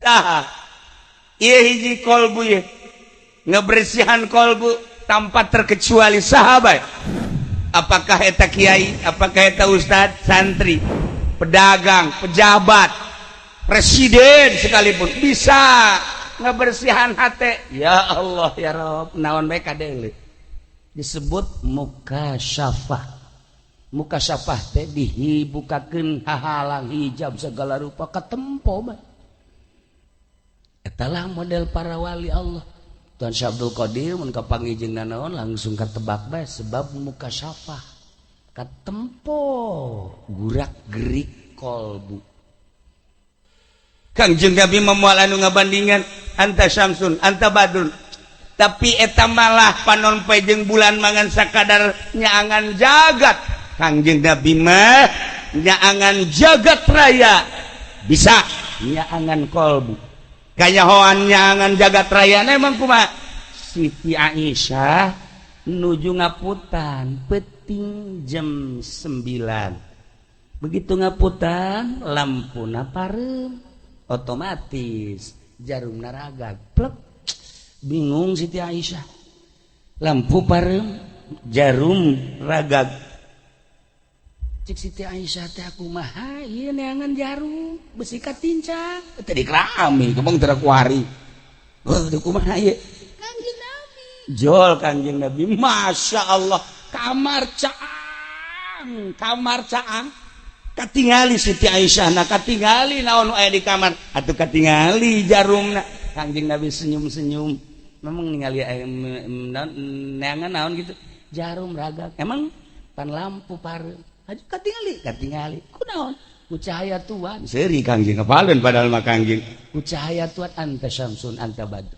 Tah, ieu hiji kolbu, ieu ngebersihan kolbu tanpa terkecuali sahabat. Apakah eta kiai, apakah eta ustad, santri, pedagang, pejabat, presiden sekalipun bisa ngebersihan hati. Ya Allah, ya Rob, naon bae deuleu disebut mukasyafah. Mukasyafah teh dibukakeun hahalang hijab segala rupa, katempo bae. Etalah model para wali Allah. Tuan Syekh Abdul Qadir mun kapanggih jeung nanaon langsung katebak bae, sebab mukasyafah, katempo gurak gerik kolbu. Kangjeng Nabi memual anu ngabandingan anta syamsun anta badrun, tapi eta malah panon poe jeung bulan mangan sakadar nyaangan jagat. Kangjeng Nabi mah nyaangan jagat raya, bisa nyaangan kolbu. Kanyahoan nyaangan jagat raya emang kumaha? Siti Aisyah nuju ngaputan peting jam 9. Begitu ngaputan, lampuna pareum, otomatis jarum naragag plek. Bingung Siti Aisyah, lampu pareum, jarum ragag. Cik Siti Aisyah teh, "Kumaha ieu neangan jarum, besi katincak tadi kerami kemang teu kuari. Oh, kumaha ieu?" Kangjeng Nabi jol, Kangjeng Nabi, Masya Allah, kamar caang, kamar caang, katingali Siti Aisyah. Nah, katingali naon aya di kamar atau katingali jarumna. Kangjeng Nabi senyum-senyum, memang ningali neangan naon gitu, jarum ragag. Emang pan lampu pareum, aju katingali, katingali kunaon? Ku cahaya Tuhan. Seuri Kangjeng, kepaleun padahal mah Kangjeng. Ku cahaya Tuhan, anta syamsun anta badrun.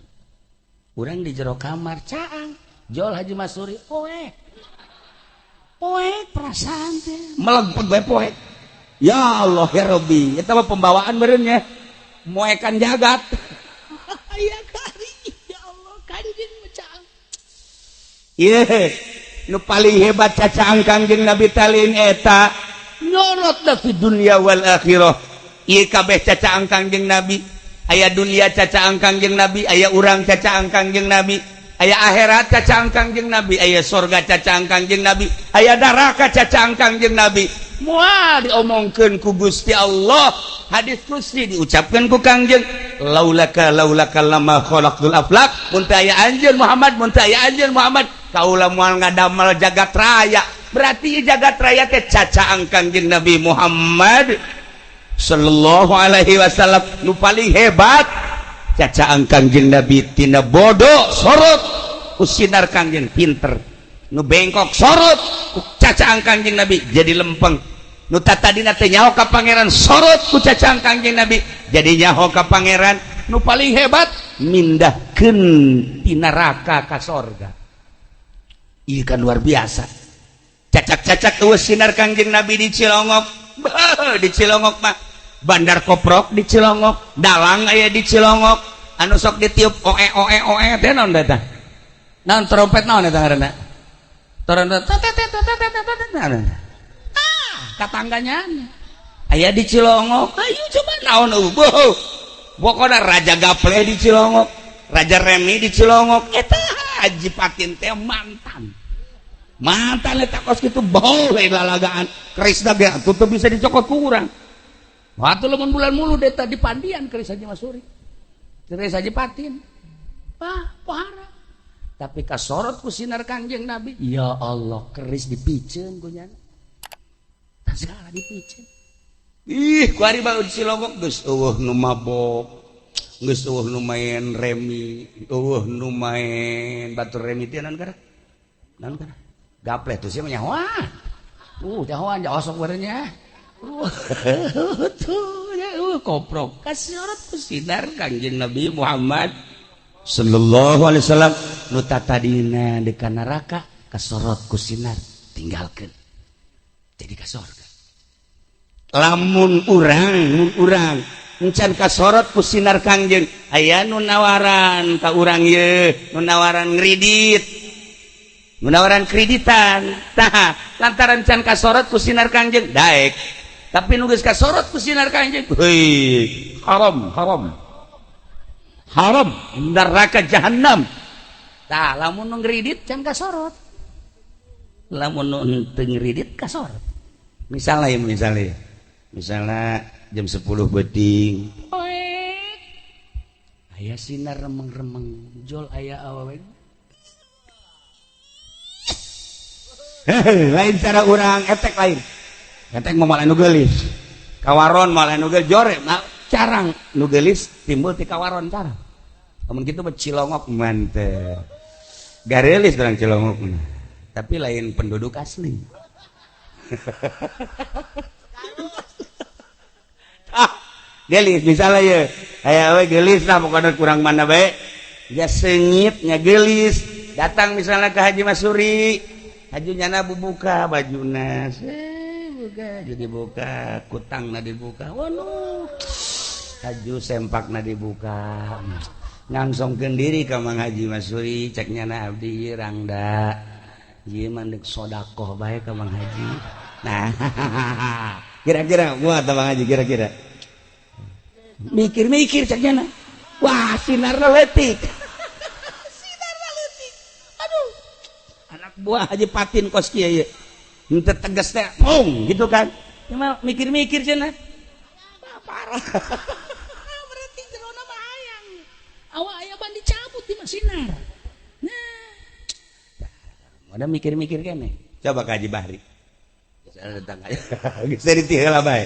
Urang di jero kamar caang, jol Haji Masuri, poek poek, perasaan teh melegpet bae poek. Ya Allah, ya Rabbi, eta mah pembawaan meureun moekan jagat ya kari. Ya Allah, Kangjeng caang. Ieu nu paling hebat, cacaang Kangjeng Nabi talin eta nyorot da fi dunya wal akhirah. Ieu kabeh cacaang Kangjeng Nabi. Aya dunia cacaang Kangjeng Nabi, aya urang cacaang Kangjeng Nabi, aya akhirat cacaang Kangjeng Nabi, aya sorga cacaang Kangjeng Nabi, aya neraka cacaang Kangjeng Nabi. Moal diomongkeun ku Gusti Allah, hadis qudsi diucapkeun ku Kangjeng, laulaka laulaka lama khalaqtul aflak. Mun teu aya anjeun Muhammad, mun teu aya anjeun Muhammad, kaula moal ngadamel jagat raya. Berarti jagat raya teh cacaang Kangjeng Nabi Muhammad sallallahu alaihi wasallam. Nu paling hebat, cacaang Kangjeng Nabi, tina bodoh sorot ku sinar Kangjeng pinter, nu bengkok sorot ku cacaang Kangjeng Nabi jadi lempeng, nu tadina teu nyaho ka Pangeran sorot ku cacaang Kangjeng Nabi jadi nyaho ka Pangeran. Nu paling hebat, mindahkeun ti neraka ka sorga. Ieu kan luar biasa. Cacak-cacak eueuh sinar Kangjeng Nabi di Cilongok. Beuh, di Cilongok mah bandar koprok di Cilongok, dalang aya di Cilongok, anu sok ditiup oe oe oe teh naon eta, naon trompet, naon eta ngaranna, trompet ah katangganya aya di Cilongok. Ayo coba, naon eueuh, pokokna raja gaple di Cilongok, raja remi di Cilongok. Eta Haji Patin teh mantan mantan eta kos kitu, boleh lalagaan keris ge atuh teu bisa dicokot ku urang. Waktu lamun bulan mulu eta di Pandian keris Haji Masuri, keris Haji Patin, pah pohara, tapi kasorot ku sinar Kangjeng Nabi. Ya Allah, keris dipiceun ku nyana, segala dipiceun. Ih, kuari bae di Cilongok geus eueuh nu mabok, geus eueuh nu main remi, eueuh nu main batur remi teh naon kana, naon kana, gaple tuh sia mah nyahoan. Nyahoan osok barenya. Tuh ya, koprok kasorot ku sinar Kangjeng Nabi Muhammad sallallahu alaihi wasallam. Nu tadina di neraka kasorot ku sinar, tinggalkeun jadi ka sorga. Lamun urang, mun urang encan kasorot ku sinar Kangjeng, aya nu nawaran ka urang ye, nu nawaran ngredit, nu nawaran kreditan. Tah, lantaran can kasorot ku sinar Kangjeng, daek. Tapi nu geus kasorot ku sinar Kangjeng, hei, haram haram. Haram, neraka jahanam. Tah, lamun nu ngridit can kasorot. Lamun nu teu ngridit kasorot. Misalnya ya, misalnya. Misalnya jam 10 beuting. Poek. Aya sinar remeng-remeng, jol aya awewe. Lain cara urang etek lain. Etek mah moal anu geulis. Kawaron moal anu geulis jore, carang nu geulis timbul ti kawaron carang. Lamun kitu mah Cilongok mantep. Garelis urang Cilongok mah. Tapi lain penduduk asli. Ah, gelis misalnya ya. Aya we gelis lah pokoknya kurang mana bae. Ya seungit nya gelis. Datang misalnya ke Haji Masuri. Haji nyana bubuka bajuna. Buka, jadi buka, kutangna dibuka. Waduh. Haju sempakna dibuka. Ngangsongkeun diri ka Mang Haji Masuri, cek nyana abdi rangda. Ieu mah deuk sodakoh bae ka Mang Haji. Nah, kira-kira muat Mang Haji kira-kira. Mikir-mikir cek nyana. Wah, sinarna leutik. Sinarna leutik. Aduh. Anak buah Haji Patin kos kieu ieu. Henteu tegas teh, pung gitu kan. Cuma mikir-mikir cenah. Parah. Berarti jerona mah hayang. Awak aya ban dicabut di sinar. Nah. Ada mikir-mikir kene. Coba ka Haji Bahri. Saya datang aja. Geus ditihela bae.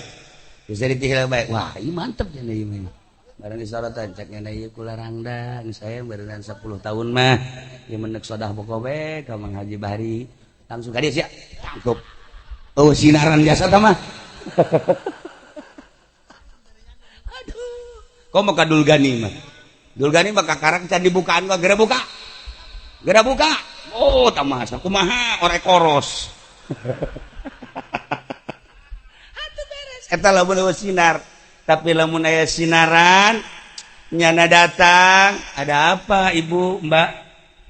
Geus ditihela bae. Wah, ieu mantep cenah ieu mah. Barang disorotan cek nyana ieu kula rangda, saya berenang 10 tahun mah. Ieu menek sodah bokobe ka Mang Haji Bahri. Langsung ka dieu sia. Tangkup. Oh, sinaran jasa tah mah. Aduh. Komo ka Dulgani mah. Dulgani mah kakarak can dibukaan mah geura buka. Geura buka. Oh, tamasa kumaha orek koros. Atuh beres. Eta lamun eueuh sinar. Tapi lamun aya sinaran nyana datang, ada apa Ibu, Mbak?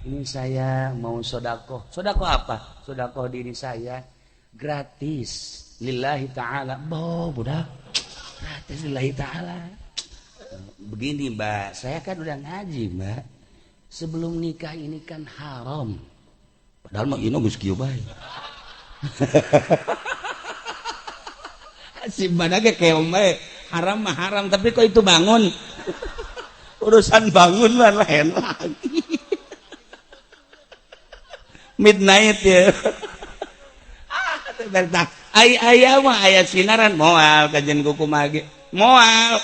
Ini saya mau sodakoh. Sodakoh apa? Sodakoh diri saya gratis lillahi ta'ala. Boh, budak. Gratis lillahi ta'ala. Begini Mbak, saya kan udah ngaji Mbak. Sebelum nikah ini kan haram. Padahal mah ieu geus kieu bae. Si mana ge keong bae. Haram mah haram, tapi kok itu bangun. Urusan bangun mah lain lagi. Midnight ya. Ah, ai aya mah aya sinaran moal kajian kuku mage. Moal.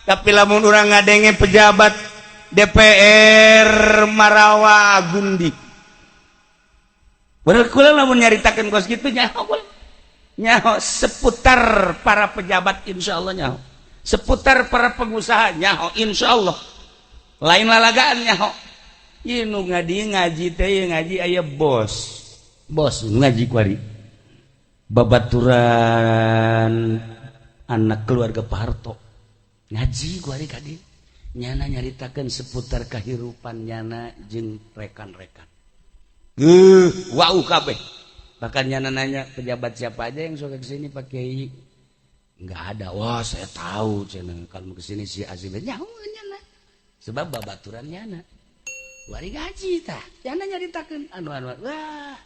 Tapi lamun urang ngadenge pejabat DPR Marawa Gundi. Bener kula lamun nyaritakeun kos kitu nyaho kula. Nyaho seputar para pejabat insyaallah nyaho. Seputar para pengusaha nyaho insyaallah. Lain lalagaan nyaho. Ieu nu ngaji teh ieu ngaji aya bos. Bos ngaji kuari. Babaturan anak keluarga Pak Harto. Ngaji kuari ka dieu. Nyana nyaritakeun seputar kehidupan nyana jeung rekan-rekan. Wow kabeh. Bahkan nyana nanya pejabat siapa aja yang suka kesini Pak Kiai. Enggak ada. Wah, saya tahu cenah kalau kesini si Azim nyaho nyana. Sebab babaturan nyana. Wari gaji tah. Nyana nyaritakeun anu-anu. Wah.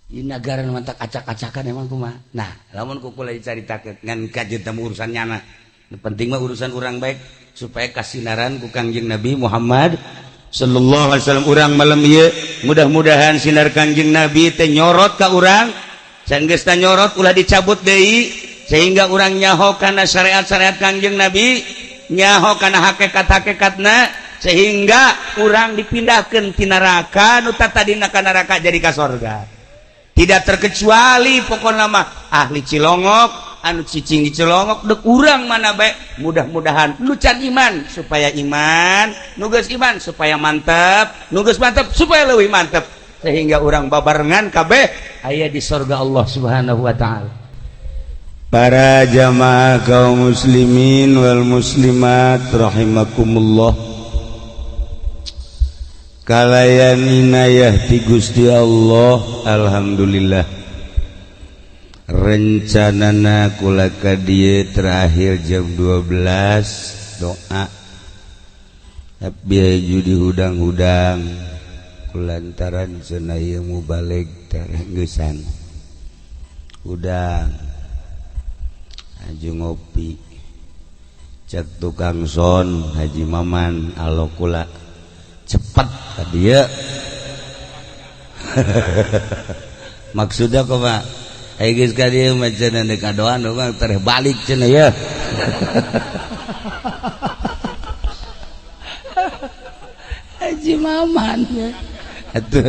Ieu nagara nu mantak acak-acakan emang kumaha. Nah, lamun ku kula dicaritakeun ngan kajeun teh urusan nyana. Nu penting mah urusan urang baik supaya kasinaran ku Kangjeng Nabi Muhammad sallallahu alaihi wasallam. Urang malam ieu mudah-mudahan sinar Kangjeng Nabi teh nyorot ka urang. Can geus teh nyorot ulah dicabut deui sehingga urang nyaho kana syariat-syariat Kangjeng Nabi, nyaho kana hakikat-hakikatna sehingga urang dipindahkeun ti neraka nu tadina ka neraka jadi ka sorga. Tidak terkecuali pokokna mah ahli Cilongok anu cicing di Cilongok dek urang mana bae mudah-mudahan nu can iman supaya iman, nu geus iman supaya mantep, nu geus mantep supaya leuwih mantep sehingga urang babarengan kabeh aya di sorga Allah Subhanahu wa taala. Para jamaah kaum muslimin wal muslimat rahimakumullah. Kalayan inayah ti Gusti Allah, alhamdulillah. Rencanana kula ka dieu terakhir jam 12 doa. Tapi judi hudang-hudang kulantaran cenah ieu mubalig teh geusan. Hudang aju ngopi. Cek tukang son Haji Maman alokula cepet ka dieu. Maksudnya kumaha? Ai geus ka dieu mah cenah deuk kadoan mah tereh balik cenah ya. Haji Maman ya. Atuh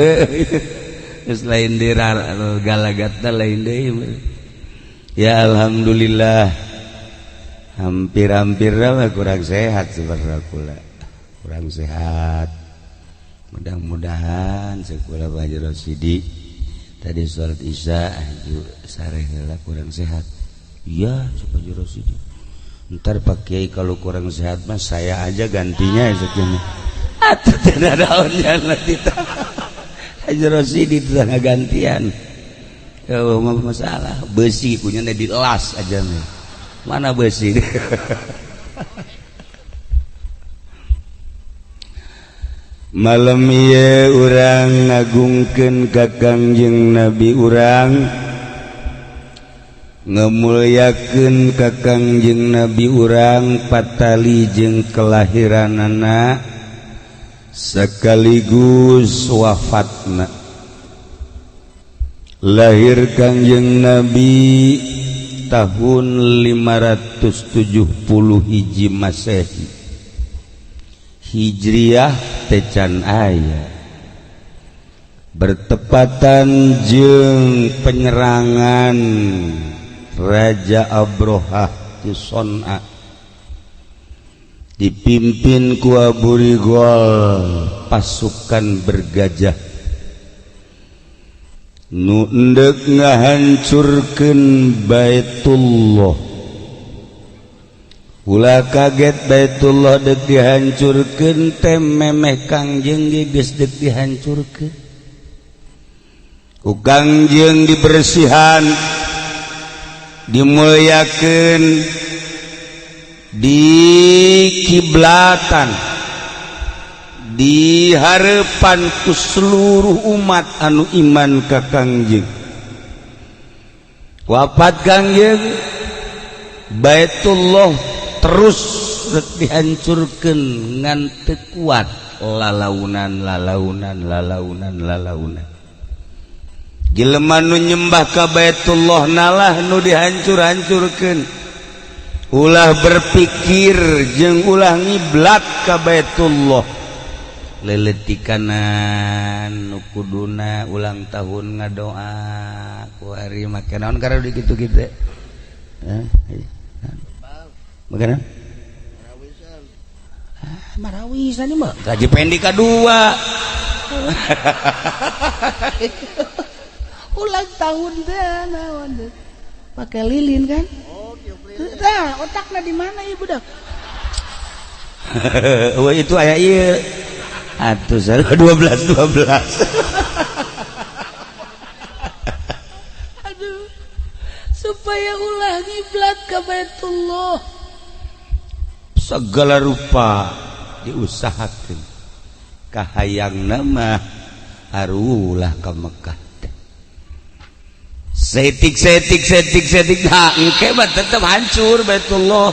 geus lain dirar galagatna lain deui. Ya alhamdulillah. Hampir-hampir lah kurang sehat sebenarnya kula. Kurang sehat. Mudah-mudahan sekolah Pak Haji Rosidi tadi sholat Isya aju sareh heula kurang sehat. Iya, Pak Haji Rosidi. Ntar Pak Kiai kalau kurang sehat mah saya aja gantinya esoknya. Atuh teu nadaonnya nanti tah. Haji Rosidi teu gantian. Ya mah masalah besi punya dilas aja nih. Mana besi? Malam ieu urang ngagungkeun ka Kangjeng Nabi urang, ngemulyakeun ka Kangjeng Nabi urang patali jeung kelahiranana sekaligus wafatna. Lahir Kangjeng Nabi tahun 570 hiji Masehi. Hijriah tecan aya bertepatan jeung penyerangan Raja Abrohah di Son'a dipimpin ku Abu Rigol pasukan bergajah nu endek ngahancurkeun Baitullah. Ulah kaget Baitullah dek dihancurkeun teh memeh Kangjeng ge geus dek dihancurkeun. Ku Kangjeng dibersihan, dimulyakeun, dikiblatan, diharepan ku seluruh umat anu iman ka Kangjeng. Wafat Kangjeng, Baitullah terus dihancurkan ngan teu kuat lalaunan lalaunan lalaunan lalaunan. Jelema nu nyembah ka Baitullah nalah nu dihancur-hancurkeun. Ulah berpikir jeung ulah ngiblat ka Baitullah. Leuleutikanan nu kuduna ulang tahun ngadoa ku ari make naon karena di kitu-kitu. Makanan? Ah, marawisan ini mah gaji pendi kedua. Ulang tahun deh, naon deh. Pakai lilin kan? Oh, tiup lilin. Nah, otaknya di mana ibu dah? Wah, itu aya ieu. Atuh 12 12. Aduh. Supaya ulah ngiblat ke Baitullah. Segala rupa diusahakan kahayang nama harulah ke Mekah teh. Setik setik setik setik nah engke mah tetep hancur Baitullah.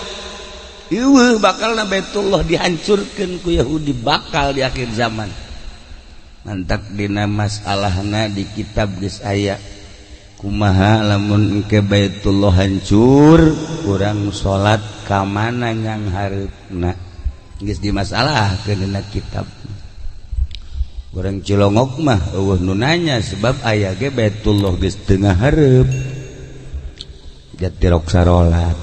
Ieu bakalna Baitullah dihancurkeun ku Yahudi bakal di akhir zaman. Mantak dina masalahna di kitab geus aya kumaha lamun engke Baitullah hancur urang salat ka mana yang hareupna geus dimasalahkeun dina kitab. Urang Cilongok mah eueuh nu nanya sebab aya ge Baitullah geus teu ngahareup. Jatirok sarolat.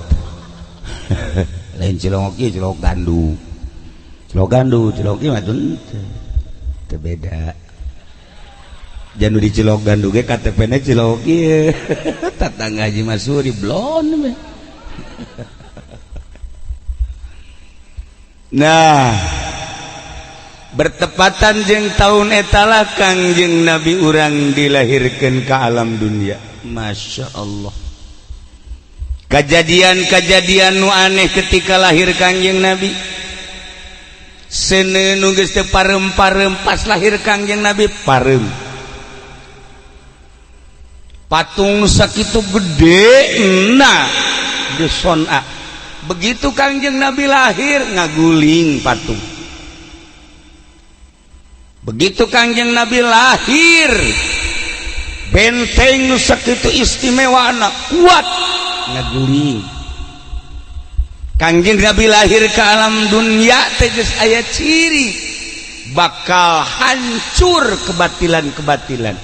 Lain Cilongok ieu Cilongok Gandu. Cilongok Gandu, Cilongok ieu mah teu beda. Janu di Cilok Gandu ge KTP-na Cilok ieu. Tatangga Haji Masuri blon we. Nah, bertepatan jeung tahun etalah Kangjeng Nabi urang dilahirkan ke alam dunia. Masya Allah. Kejadian-kejadian nu aneh ketika lahir Kangjeng Nabi. Seuneu nu geus teu pareum-pareum, pas lahir Kangjeng Nabi pareum. Patung sakitu gede nah di Sona, begitu Kangjeng Nabi lahir ngaguling patung. Begitu Kangjeng Nabi lahir, benteng nu sakitu istimewa anak kuat ngaguling. Kangjeng Nabi lahir ke alam dunia teh geus aya ciri bakal hancur kebatilan-kebatilan,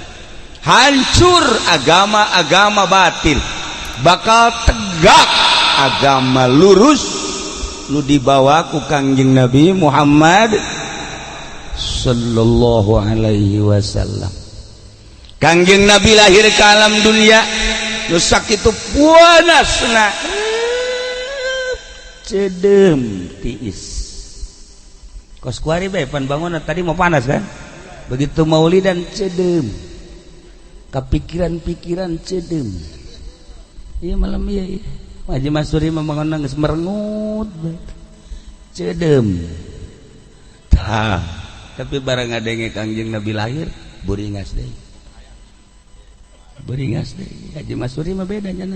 hancur agama-agama batil, bakal tegak agama lurus nu dibawa ku Kangjeng Nabi Muhammad sallallahu alaihi wasallam. Kangjeng Nabi lahir ke alam dunia nu sakitu panasna, cedem, tiis, kos kuari bae pan bangun tadi mau panas kan, begitu maulidan cedem, kepikiran-pikiran cedem. Iya, malam, iya. Haji Masuri membangun geus merengut bae. Cedem tah, tapi barang ngadenge Kangjeng Nabi lahir, buringas deui, buringas deui. Haji Masuri mah beda nya,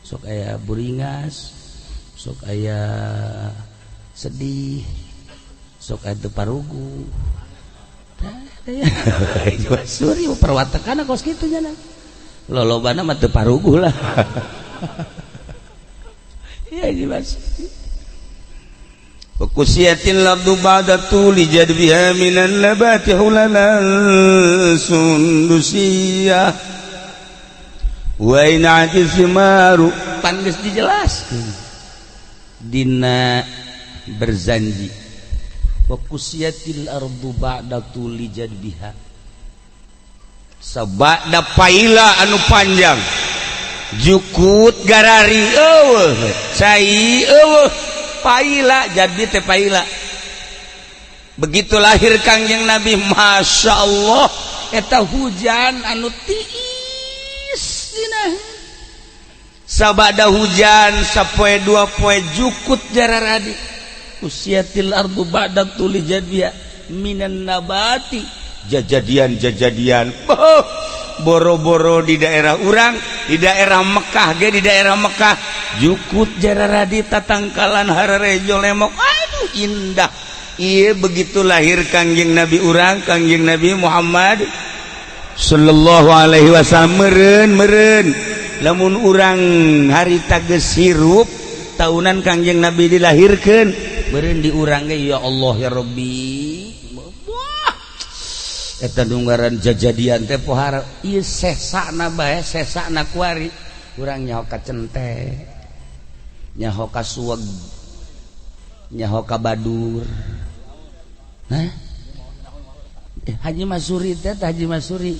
sok aya buringas, sok aya sedih, sok aya teu parugu. Tah, Haji Masuri perwatakan kos kitu nya, lolobana mah teu parugu lah. Iya, Haji Masuri. وكسيت الأرض بعد طول جدبها من النبات حللا سندسية وأينعت الثمار. Pan geus dijelaskeun dina Barzanji, وكسيت الأرض بعد طول جدبها, sabada paila anu panjang, jukut garari eueuh, cai eueuh, paila jadi teh paila. Begitu lahir Kangjeng Nabi, masya Allah, eta hujan anu tiis dina. Sabada hujan sapoe dua poe, jukut jararadi. كسيت الأرض بعد طول جدبها من النبات, jajadian jajadian. Oh, boro-boro di daerah urang, di daerah Mekah ge, di daerah Mekah jukut jararadi, tatangkalan hararejo lemok, aduh, indah. Iya, begitu lahir Kangjeng Nabi urang, Kangjeng Nabi Muhammad sallallahu alaihi wasallam, meren meren lamun urang harita geus hirup tahunan Kangjeng Nabi dilahirkeun, meren di urang ge, ya Allah ya Rabbi. Wah, eta nu ngaran jajadian teh pohara ieu, sesana bae, sesana kuari urang nyaho ka cente, nyaho ka suweg, nyaho ka badur. Hah? Haji Masuri teh, Haji Masuri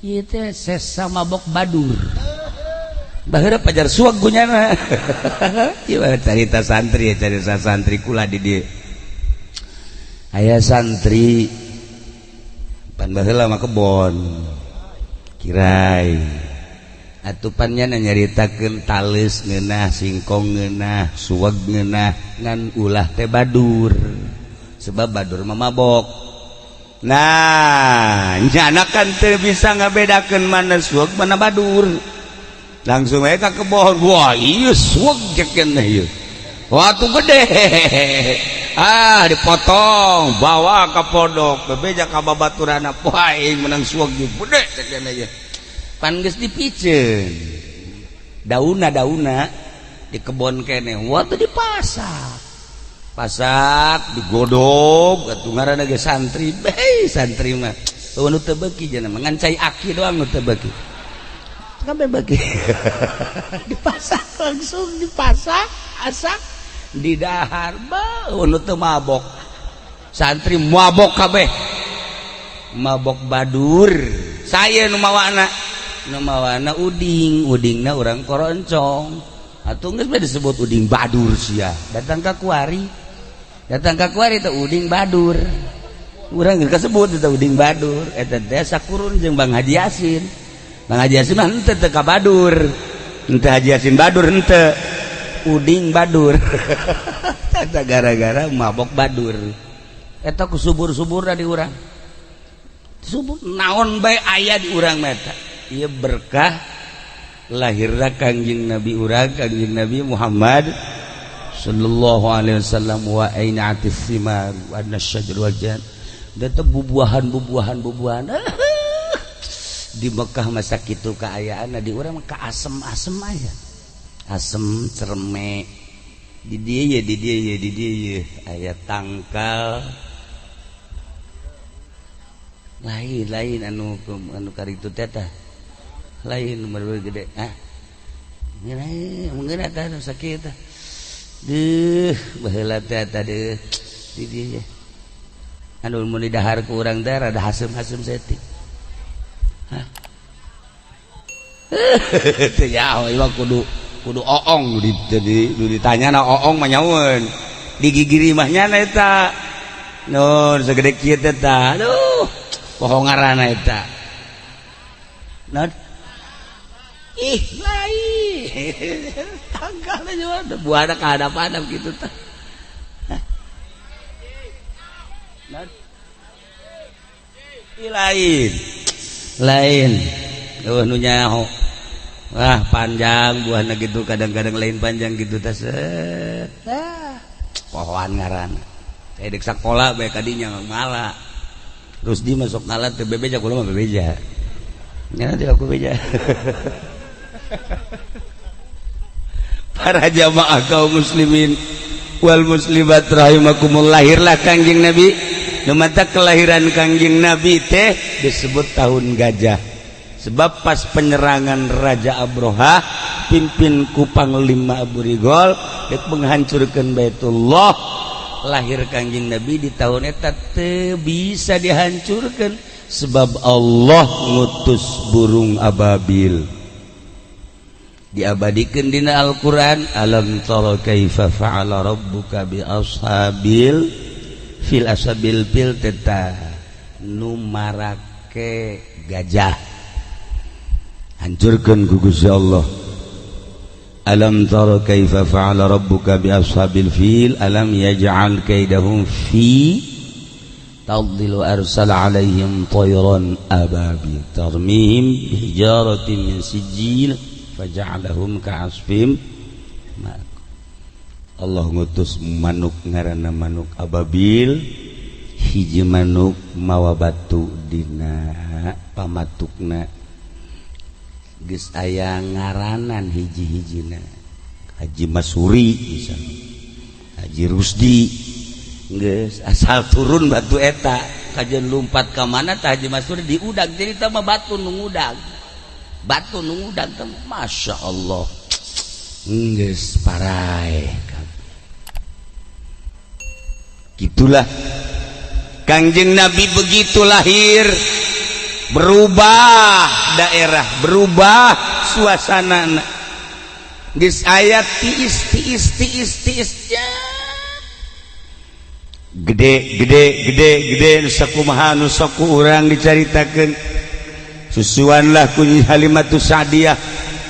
ieu teh sesa mabok badur. Baheula pajar suweg gunyana. Ieu carita santri, carita santri kula di dieu. Aya santri pan baheula mah kebon kirai atupannya, nyaritakeun tales ngeunah, singkong ngeunah, suweg ngeunah, ngan ulah teh badur, sebab badur mah mabok. Nah, nyana kan teu bisa ngabedakeun mana suweg, mana badur. Langsung aja ka kebon, wah, iya suweg cekeun ieu. Waktu gede, ah, dipotong, bawa ke pondok, bebeja ka babaturana, wah, aing menang suweg gede cekeun ieu. Pan geus dipiceun dauna, dauna di kebon kene, waktu dipasak pasak, digodog atuh, ngaranna ge santri bae, santri mah eueuh nu teu beuki cenah mah ngan cai aki doang nu teu beuki, kabeh beuki. Dipasak, langsung dipasak, asak di dahar, beuh, nu teu mabok. Santri mabok kabeh, mabok badur. Saya nu mawana, nu mawana uding, udingna urang koroncong atuh, geus bae disebut uding badur. Sia datang ka kuari, datang ka kuari teh uding badur, urang geus kasebut eta uding badur. Eta teh sakurun jeung Bang Haji Yasin. Bang Haji Yasin mah henteu, teu ka badur henteu, Haji Yasin badur henteu, uding badur. Eta gara-gara mabok badur. Eta ku subur-suburna di urang. Subur naon bae aya di urang mah eta. Ieu berkah lahirna Kangjeng Nabi urang, Kangjeng Nabi Muhammad sallallahu alaihi wasallam wa aina'atis simar wa nasyajar wal jan. Da bubuahan bubuahan bubuahan di Mekah masa kitu kaayaan, di urang mah ka asem-asem aya. Asem cerme di dieu ye, di dieu ye, di dieu ye aya tangkal lain lain anu anu karitu teh tah lain nomor gede ah ngeunah ngeunah tah nu sakieu tah deuh baheula teh tah deuh di dieu ye anu mun didahar ku urang teh rada hasem-hasem saeutik. Hah, teu nyaho ieu kudu kudu oong di jadi nu ditanya na oong mah nyaweun di gigiri mah nya eta nun segede kieu teh tah. Aduh, poho ngaranna eta non. Ih, lain tangkalna juga buahna ka hadap-hadap kitu tah. Non. Ih, lain lain. Oh, nu nyaho. Wah, panjang buahna gitu, kadang-kadang lain panjang gitu tah set. Tah. Pohoan ngaranna. Saya dek sakola bae kadinya ngala. Terus di masuk ngala teu bebeja, kula mah bebeja. Nya tidak aku beja. Para jamaah kaum muslimin wal muslimat rahimakumullah, lahirlah Kangjeng Nabi. Nu mata kelahiran Kangjeng Nabi teh disebut tahun gajah. Sebab pas penyerangan Raja Abroha pimpin ku Panglima Abu Rigol dek menghancurkan Baitullah, lahir Kangjeng Nabi di tahun eta teu bisa dihancurkan sebab Allah ngutus burung ababil. Diabadikan dina Al-Quran, alam tara kaifa fa'ala rabbuka bi ashabil fil. Ashabil fil teta nu marake gajah hancurkan ku Gusti Allah. Alam tara kaifa fa'ala rabbuka bi ashabil fil, alam yaj'al kaidahum fi tadlil, arsala alaihim tayran ababil tarmihim bihijaratin min sijil faja'alahum ka'asfim. Allah ngutus manuk ngaranna manuk ababil, hiji manuk mawa batu dina pamatukna, geus aya ngaranan hiji-hijina, Haji Masuri misalnya, Haji Rusdi. Geus asal turun batu eta kajen lumpat ka mana tah Haji Masuri diudag. Jadi tah mah batu nu ngudag, batu nu ngudag teh. Masya Allah, geus paraeh. Gitulah Kangjeng Nabi begitu lahir, berubah daerah, berubah suasana. Geus aya tiis tiis tiis tiis ya. Gede gede gede gede nu sakumaha nu sok ku urang dicaritakeun susuanlah ku Nyi Halimatu Sa'diyah.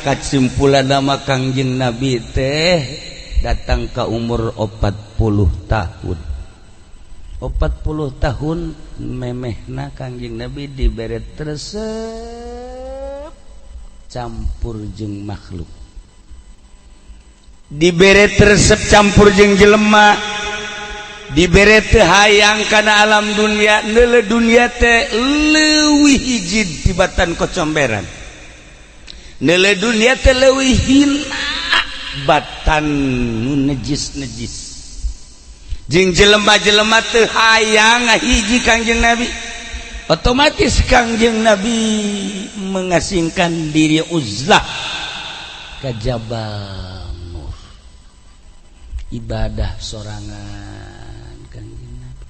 Kasimpulan nama Kangjeng Nabi teh datang ke umur 40 tahun. 40 tahun memehna Kangjeng Nabi dibere resep campur jeung makhluk, dibere resep campur jeung jelema, dibere teu hayang kana alam dunia. Neuleu dunia teh leuwih hiji tibatan kocomberan, neuleu dunia teh leuwih hina batan nu nejis-nejis, jeung jelema-jelema teu hayang hiji Kangjeng Nabi. Otomatis Kangjeng Nabi mengasingkan diri, uzlah ke Jabal Nur, ibadah sorangan. Kangjeng Nabi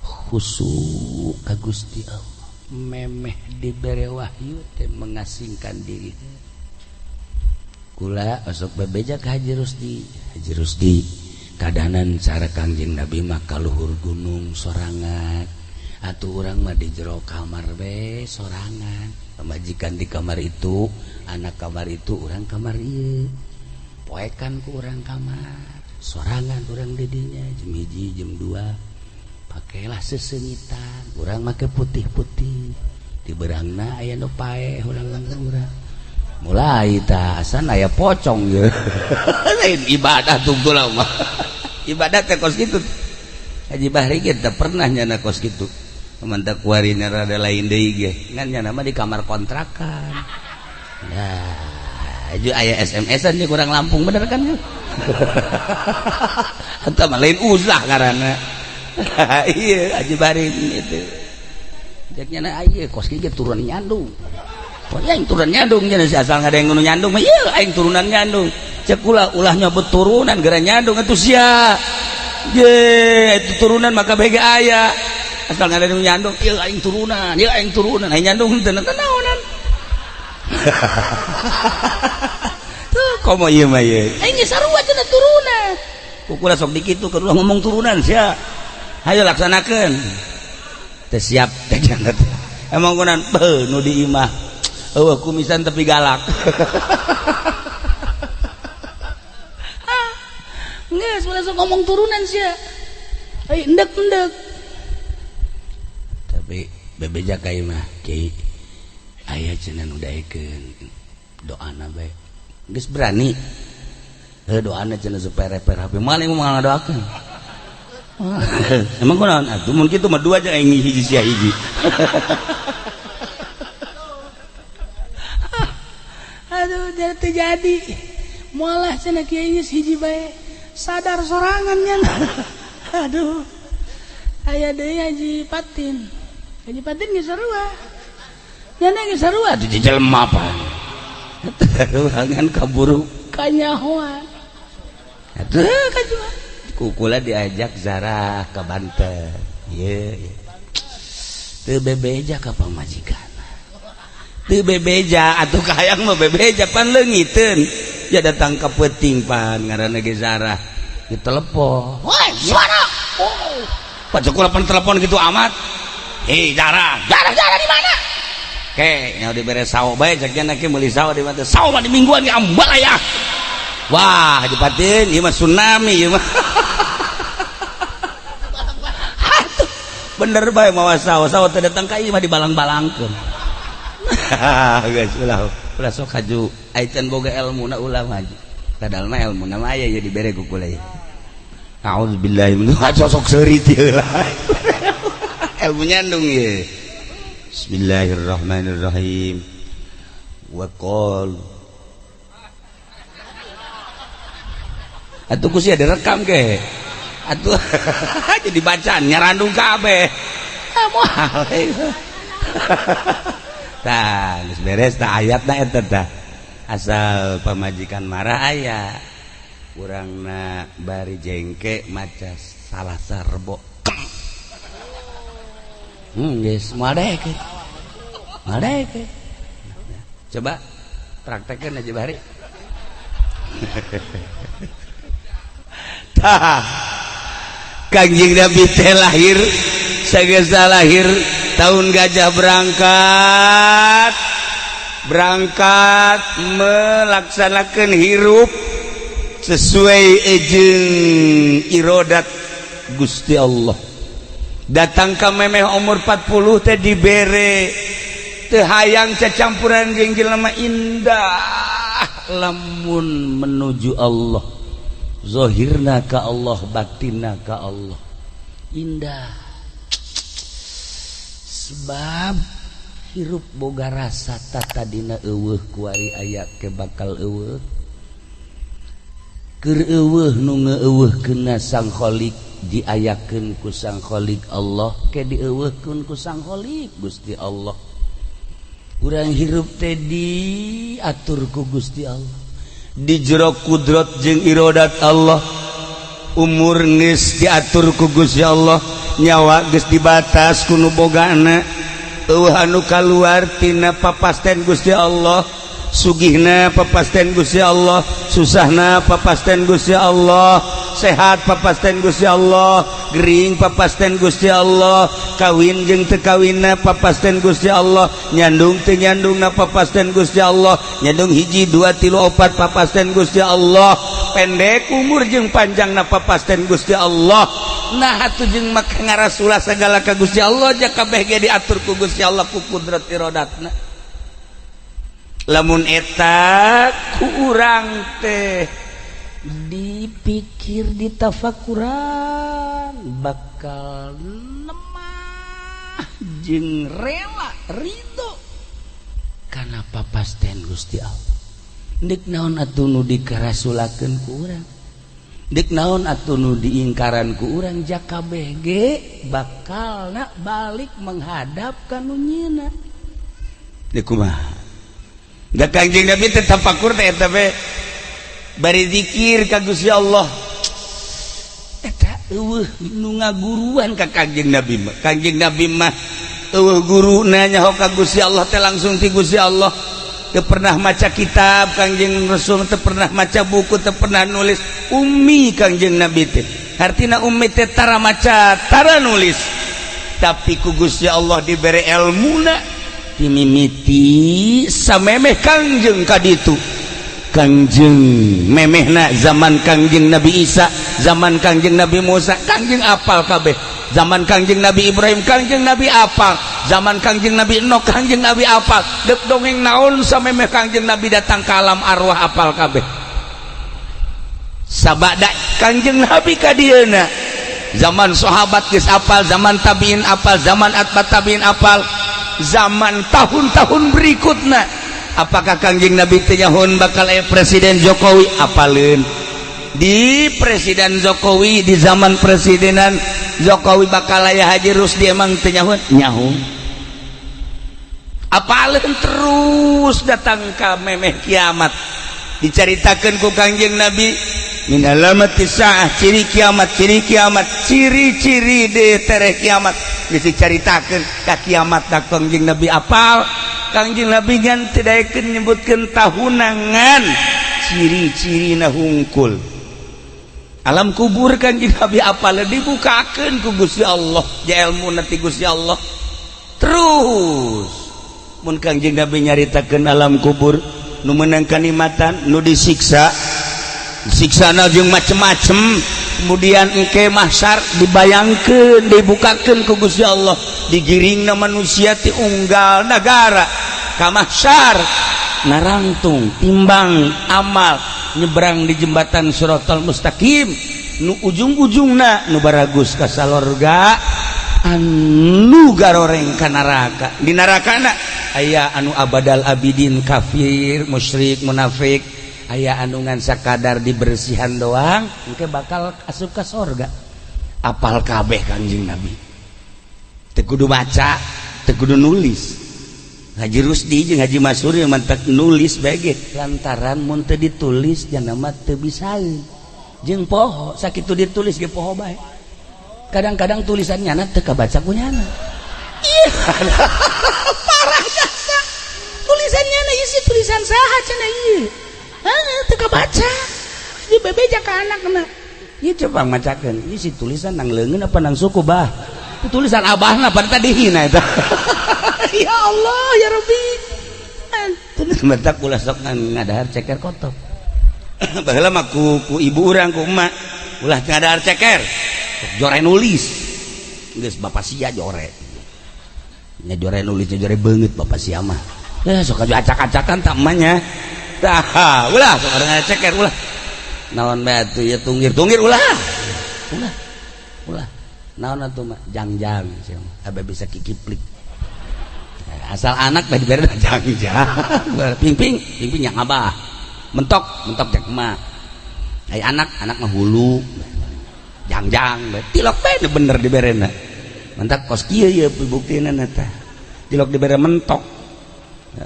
khusyuk ka Gusti Allah. Memeh dibere wahyu teh mengasingkan diri. Kula osok bebeja ke Haji Rusdi, "Haji Rusdi, kadanan cara Kangjeng Nabi mah ka luhur gunung sorangan, atuh urang mah di jero kamar be sorangan. Pamajikan di kamar itu, anak kamar itu, urang kamar ieu, poekan ku urang kamar." Sorangan urang didinya jam 1, jam 2, pakailah sesengitan, urang make putih-putih. Di berangna aya nu paeh, urang urang mulai tah asan aya pocong ye. Lain ibadah tunggu mah. Ibadah teh kos kitu. Haji Bahri ge teu pernah nyana kos kitu. Mantap kuarina rada lain deui ge. Ngan nyana mah di kamar kontrakan. Nah, aju aya SMS-an nya kurang Lampung, bener kan? Eta mah lain uzlah ngaranna. Iya, Haji Bahri itu. Cek nyana ieu kos kieu turun nyandung. Oh, aing turunan nyandung nya, si asal ngadeng nu nyandung mah ieu aing turunan nyandung. Cek ulah ulah nyobot turunan gara nyandung atuh sia. Ye, itu turunan maka bege aya. Asal ngadeng nu nyandung, ieu aing turunan, ieu aing turunan, aing nyandung teu naonan. Tuh komo ieu mah ieu. Aing geus sarua cenah turunan. Kukula sok dikitu keur ngomong turunan sia. Hayo laksanakeun. Teu siap teh jangan. Emang kunan beuh nu di imah. Eueuh kumisan tapi galak. Geus ulah sok ngomong turunan sia. Ai endek-endek. Tapi bebeja ka imah kiai aya cenah nu daekeun doana bae. Geus berani. Heuh doana cenah supaya reper HP maling mah ngadoakeun. Emang kunaon atuh mun kitu mah dua aja aing hiji sia hiji. Aduh terjadi mualah cenah kiai geus hiji bae sadar sorangan nya. Aduh aya deui Haji Patin. Haji Patin geus sarua nya, geus sarua atuh jelema apa ruangan kaburu kanyahoan atuh kajua kukula diajak Zarah ke Banten. Ieu teu bebeja ka pamajikan. Teu bebeja atuh kahayang mah bebeja pan leungiteun. Ya datang ka peuting pan ngaranna ge Zarah. Ditelepon. Woi, suara. Oh. Pan cekula pan telepon gitu amat. Hei Zarah, Zarah Zarah di mana? Ke, nya dibere sawo bae cek nya ke meuli sawo di mana? Sawo mah di mingguan ge ambal aya. Wah, Haji Patin ieu mah tsunami ieu mah. Bener bae mawa sawo, sawo teh datang ka ieu mah dibalang-balangkeun. Guys, ulah ulah sok haju ai can boga elmuna ulah maju. Padahal mah elmuna mah aya ieu dibere ku kula ieu. A'udzubillahi min sosok seuri teu lah. Ilmu nyandung ieu. Bismillahirrahmanirrahim. Wa qal atuh ku sia direkam ke. Atuh jadi bacaan nyarandung kabeh. Ah moal. Tah geus beres tah ayatna eta tah. Asal pamajikan marah aya. Urangna bari jengke maca Salasa Rebo. Geus moal daekeun. Moal daekeun. Coba praktekkeun aja bari. Tah Kangjeng Nabi teh lahir sageus lahir tahun gajah berangkat berangkat melaksanakan hirup sesuai jeung irodat Gusti Allah. Datang ka memeh umur 40 teh dibere teu hayang cacampuran jeung jelema indah lamun menuju Allah. Zahirna ka Allah, batinna ka Allah. Indah. Sebab hirup boga rasa tatadina eueuh kuari aya ke bakal eueuh. Keur eueuh nu ngeueuhkeunna Sang Khalik diayakeun ku Sang Khalik Allah ke dieueuhkeun ku Sang Khalik Gusti Allah. Urang hirup teh diatur ku Gusti Allah. Di jero kudrat jeung irodat Allah. Umur geus diatur ku Gusti Allah, nyawa geus dibatas ku nu bogana. Eueuh anu kaluar tina papasten Gusti Allah, sugihna papasten Gusti Allah, susahna papasten Gusti Allah, Sehat papasten Gusti Allah, gering papasten Gusti Allah, kawin jeung teu kawinna papasten Gusti Allah, nyandung teu nyandungna papasten Gusti Allah, nyandung hiji, dua, tilu, opat papasten Gusti Allah, pendek umur jeung panjangna papasten Gusti Allah. Nah, atuh jeung maka ngarasulah segala ka Gusti Allah, ja kabeh ge diatur ku Gusti Allah ku kudrat iradatna. Lamun eta ku urang teh dipikir, ditafakuran, bakal lemah jeung rela ridho kana papasten Gusti Allah. Dek naon atuh nu dikarasulakeun ku urang? Dek naon atuh nu diingkaran ku urang? Ja kabeh ge bakalna balik menghadap ka nu nyieunna. Dek kumaha? Da Kangjeng Nabi teh tafakur teh eta be bari zikir ka Gusti Allah. Eta eueuh nu ngaguruan ka Kangjeng Nabi mah. Kangjeng Nabi mah eueuh guru nanya ka Gusti Allah teh langsung ti Gusti Allah. Teu pernah maca kitab Kangjeng Rasul, teu pernah maca buku, teu pernah nulis. Ummi Kangjeng Nabi teh. Artina ummi teh tara maca, tara nulis. Tapi ku Gusti Allah dibere elmuna dimimiti samemeh Kangjeng kaditu. Kangjeng memehna zaman Kangjeng Nabi Isa, zaman Kangjeng Nabi Musa, Kangjeng apal kabeh. Zaman Kangjeng Nabi Ibrahim, Kangjeng Nabi apal. Zaman Kangjeng Nabi Nok, Kangjeng Nabi apal. Dek dongeng naon samemeh Kangjeng Nabi datang ke alam arwah apal kabeh. Sabada Kangjeng Nabi ka dieuna, zaman sahabat geus apal, zaman tabiin apal, zaman atba tabiin apal, zaman tahun-tahun berikutnya. Apakah Kangjeng Nabi teh nyahoan bakal aya Presiden Jokowi? Apaleun di Presiden Jokowi, di zaman presidenan Jokowi bakal aya Haji Rusdi. Emang teu nyahoan? Nyaho. Apaleun terus datang ka memeh kiamat, dicaritakeun ku Kangjeng Nabi min alamati saah, ciri kiamat, ciri kiamat, ciri-ciri de tereh kiamat geus dicaritakeun ka kiamat. Da Kangjeng Nabi apal. Kangjeng Nabi ngan teu daekeun nyebutkeun tahunangan, ciri-cirina hungkul. Alam kubur Kangjeng Nabi apal, dibukakeun ku Gusti Allah, ja ilmu nanti Gusti Allah. Terus mun Kangjeng Nabi nyaritakeun alam kubur, nu meunang kanikmatan, nu disiksa, siksana jeung macem-macem. Kemudian engke mahsyar dibayangkeun, dibukakeun ku Gusti Allah, digiringna manusia ti unggal nagara ka mahsyar, narangtung timbang amal, nyebrang di jembatan Siratal Mustaqim, nu ujung-ujungna nu baragus ka salorga, anu garoreng ka neraka. Di nerakana aya anu abadal abidin, kafir, musyrik, munafik, aya anu ngan sakadar dibersihan doang, engke bakal asup ka sorga. Apal kabeh Kangjeng Nabi, teu kudu baca, teu kudu nulis. Haji Rusdi jeung Haji Masuri mantak nulis bae, lantaran mun teu ditulis jana mah teu bisaeun jeung poho. Sakitu ditulis ge poho bae. Kadang-kadang tulisannya na teu kabaca ku nyana. Ih, parah jasa tulisannya na, isi tulisan saha cenah ieu? Heeh, teu kabaca. Ieu bebeja ka anakna, ieu coba macakeun isi tulisan nang leungeun apa nang suku, bah. Itu tulisan abahna pada tadi hina eta. Ya Allah ya Rabbi. Tulis mentak ulah sok ngadahar ceker kotok. Baheula mah ku ibu urang, ku emak, ulah ngadahar ceker, jore nulis. Geus bapak sia jore nya, jore nulis, jore beungeut bapak sia mah. Ya sok acak-acakan tak emaknya. Tah, ulah sok ada ceker, ulah naon bae atuh ya, tunggir tunggir, ulah ulah ulah naon atuh mah, jangjang sia mah abe bisa kikiplik. Asal anak bae dibere jangjang, ping ping ping ping yang abah, mentok mentok jak emak. Ai anak anak mah hulu jangjang bae, tilok bae bener diberena. Mentak kos kieu ye buktina tah, tilok dibere mentok.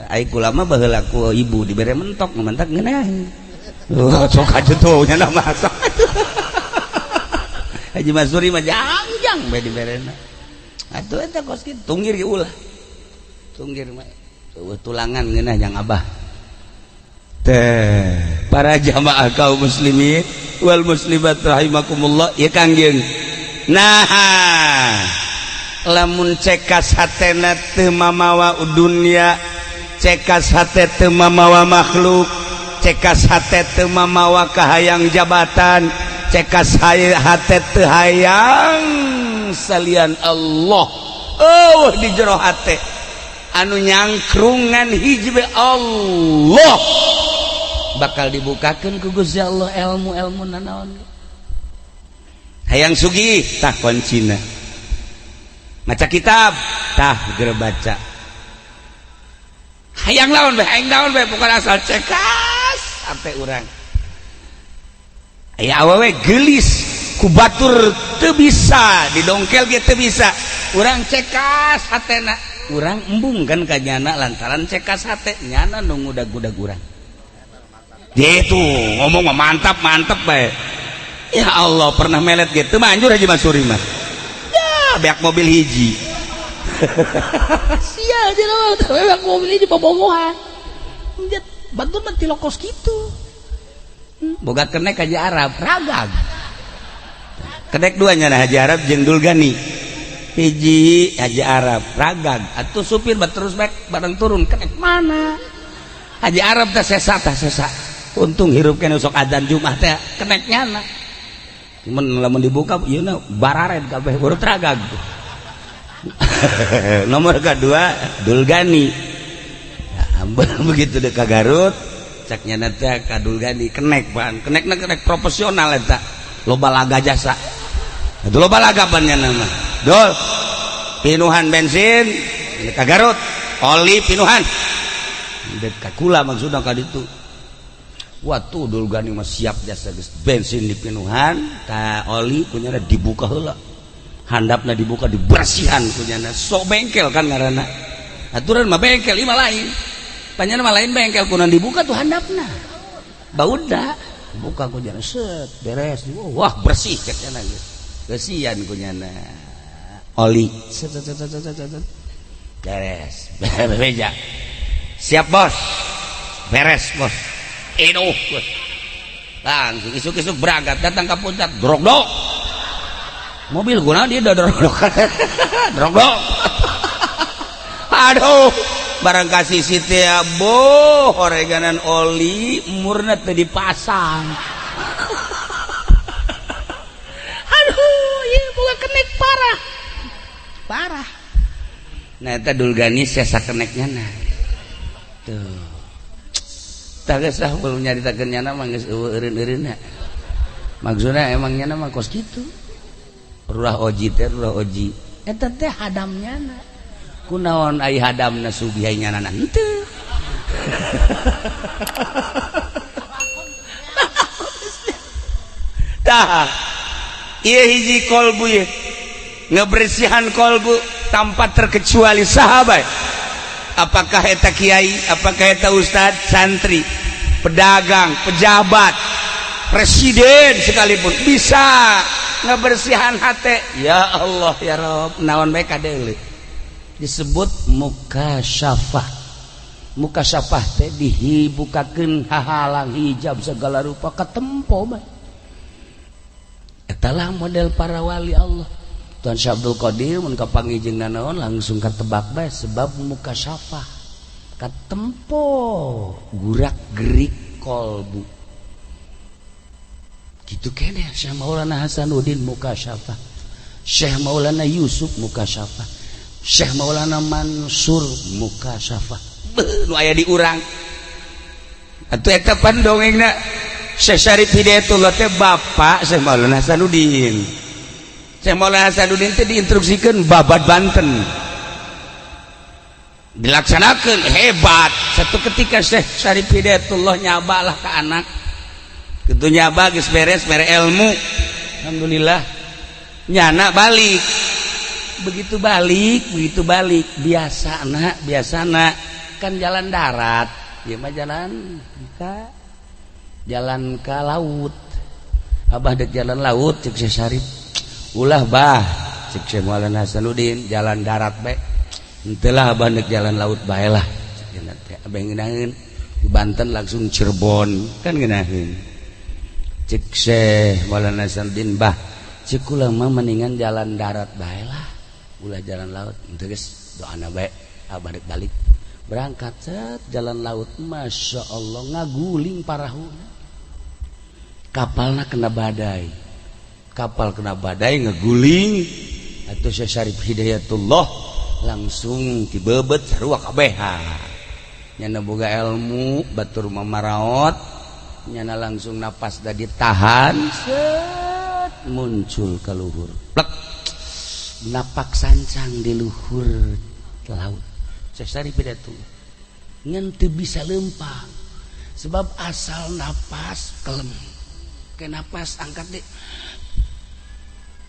Ai kula mah baheula ku ibu dibere mentok, mentak ngeunaheun. Oh, sok aja tuh nya mah sok. Haji Masuri mah jangjang bae diberena. Atuh eta kos kitu, tunggir ge ulah. Tunggir mah tulangan ngeunah jang abah. Teh para jamaah kaum muslimin wal muslimat rahimakumullah, ya Kangjeng. Nah, lamun cekas hatena teu mamawa dunya, cekas hate teu mamawa makhluk, cekas hate teu mamawa kahayang jabatan, cekas hate teu hayang salian Allah, oh, di jero hate anu nyangkrungan hiji Allah, bakal dibukakan ku Gusti Allah ilmu-ilmu nanaon. Hayang sugih, tah kuncina maca kitab, tah geura baca. Hayang lawan bae, hayang naon bae, pokokna asal cekas sampai urang aya awewe gelis ku batur teu bisa didongkel ge teu bisa, urang cekas hatena, urang embung kan ka nyana lantaran cekas hate nyana nu ngudag-gudag urang. Dia itu ngomong mah mantap mantap bae. Ya Allah, pernah melet gitu manjur Haji Mansuri mah ya, beak mobil hiji. Sia aja beak mobil hiji bobogohan. Batur mah tilokos kitu. Boga kenek Haji Arab ragag, kenek duanya. Nah, Haji Arab jeung Dulgani hiji, Haji Arab ragag atuh supir bat terus baik bareng turun, kenek mana Haji Arab teh sesa, tah sesa. Untung hirup kene sok adzan Jumat teh kenek nyana, cuman lamun dibuka ieu na barared kabeh urut ragag. Nomor kedua Dulgani ya, begitu dek ka Garut, cek nyana teh ka Dulgani kenek pan kenekna kenek profesional eta, loba laga jasa itu, loba laga pan nyana mah. Dul, pinuhan bensin ka Garut, oli pinuhan dek ka kula, maksudna ka ditu. Waktu Dulgani mah siap jasa geus, bensin dipinuhan ta, oli kunyana dibuka heula, handapna dibuka, dibersihan kunyana. Sok bengkel kan ngaranna, aturan mah bengkel ieu mah lain, panjana mah lain bengkel kunan dibuka tuh handapna, bauda buka kunyana, set, beres, wah, bersih cek nyana geus bersihan kunyana oli, set set set set set, set. Beres beja, siap bos, beres bos. Iduh, langsung isuk-isuk berangkat, datang ke puncak, drok dok mobil guna dia udah drok dok drok dok. Aduh, barang kasih siti ya boh oreganan oli murna teu dipasang. Aduh, ieu boga kenek parah parah. Nah, eta Dulgani sesa keneknya. Nah, tuh tah geus lah, belum nyaritakeun nyana mah geus eueuh eureun-eureunna. Maksudna emang nyana mah kos kitu. Ruah oji teh, ruah oji eta teh hadam nyana. Kunaon ai hadamna sugih, ai nyana henteu? Tah, ieu hiji kolbu ieu ngebersihan kolbu tanpa terkecuali sahabat, apakah eta kiai, apakah eta ustad, santri, pedagang, pejabat, presiden sekalipun bisa ngebersihan hati. Ya Allah ya Rob, naon bae kadeuleu disebut mukasyafah. Mukasyafah teh dihibukakeun hahalang hijab segala rupa katempo bae. Etalah model para wali Allah. Tuan Syekh Abdul Qadir mun kapanggih jeung nanaon langsung katebak bae, sebab mukasyafah, katempo gurak gerik kolbu gitu kene. Syekh Maulana Hasanuddin mukasyafah, Syekh Maulana Yusuf mukasyafah, Syekh Maulana Mansur mukasyafah. Beuh, nu aya di urang atuh eta pan dongengna. Syekh Syarif Hidayatullah teh bapak Syekh Maulana Hasanuddin. Syekh Maulana Hasanuddin teh diinstruksikeun babad Banten, dilaksanakan hebat. Satu ketika Syekh Syarif Hidayatullah nyabalah ke anak gitu, nyaba geus beres mere ilmu, alhamdulillah, nyana balik. Begitu balik, begitu balik, biasa nak, biasa nak kan jalan darat ya mah, jalan ke laut. Abah dek jalan laut, cek Syekh Syarif. Ulah bah, cek Syekh Maulana Hasanuddin, jalan darat bae. Henteu lah, abah dek jalan laut bae lah, cek teh. Abah ngeunaheun Di Banten langsung Cirebon kan ngeunaheun. Cek Syekh Maulana Hasanuddin, bah, cek kula mah mendingan jalan darat bae lah, ulah jalan laut. Henteu geus, doana bae, balik-balik. Berangkat set jalan laut, masya Allah ngaguling parahuna. Kapalna kena badai, kapal kena badai ngeguling. Atau Syekh Syarif Hidayatullah langsung dibebet sarua kabeh. Nyana boga ilmu batur mamaraot, nyana langsung napas da ditahan, set muncul ke luhur. Plek, napak sancang di luhur laut. Syekh Syarif Hidayatullah ngan teu bisa lempang sebab asal napas kelem, ke napas angkat deh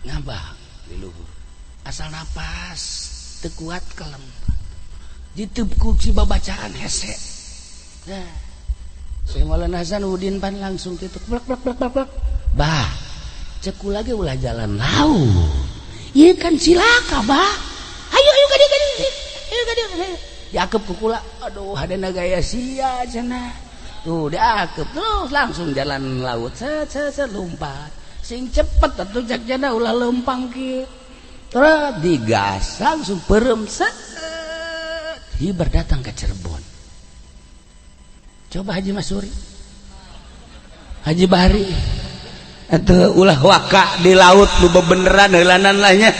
ngabang di luhur, asal napas teu kuat kelem, ditepuk si babacaan hese. Nah, Syekh Maulana Hasanuddin pan langsung kitu blak blak blak blak blak. Bah, cek kula ge ulah jalan laut, ieu kan cilaka bah. Ayo ayo ka dieu ka dieu, ayo ka dieu. Diakep ku kula, aduh hadena gaya sia cenah. Tuh diakep terus langsung jalan laut, set set set lompat. Sing cepet atuh cek cenah, ulah lempang kieu. Terus digas langsung perem set. Hiber datang ke Cirebon. Coba Haji Masuri, Haji Bahri, atau ulah waka di laut lu bebeneran heulanan lah nya.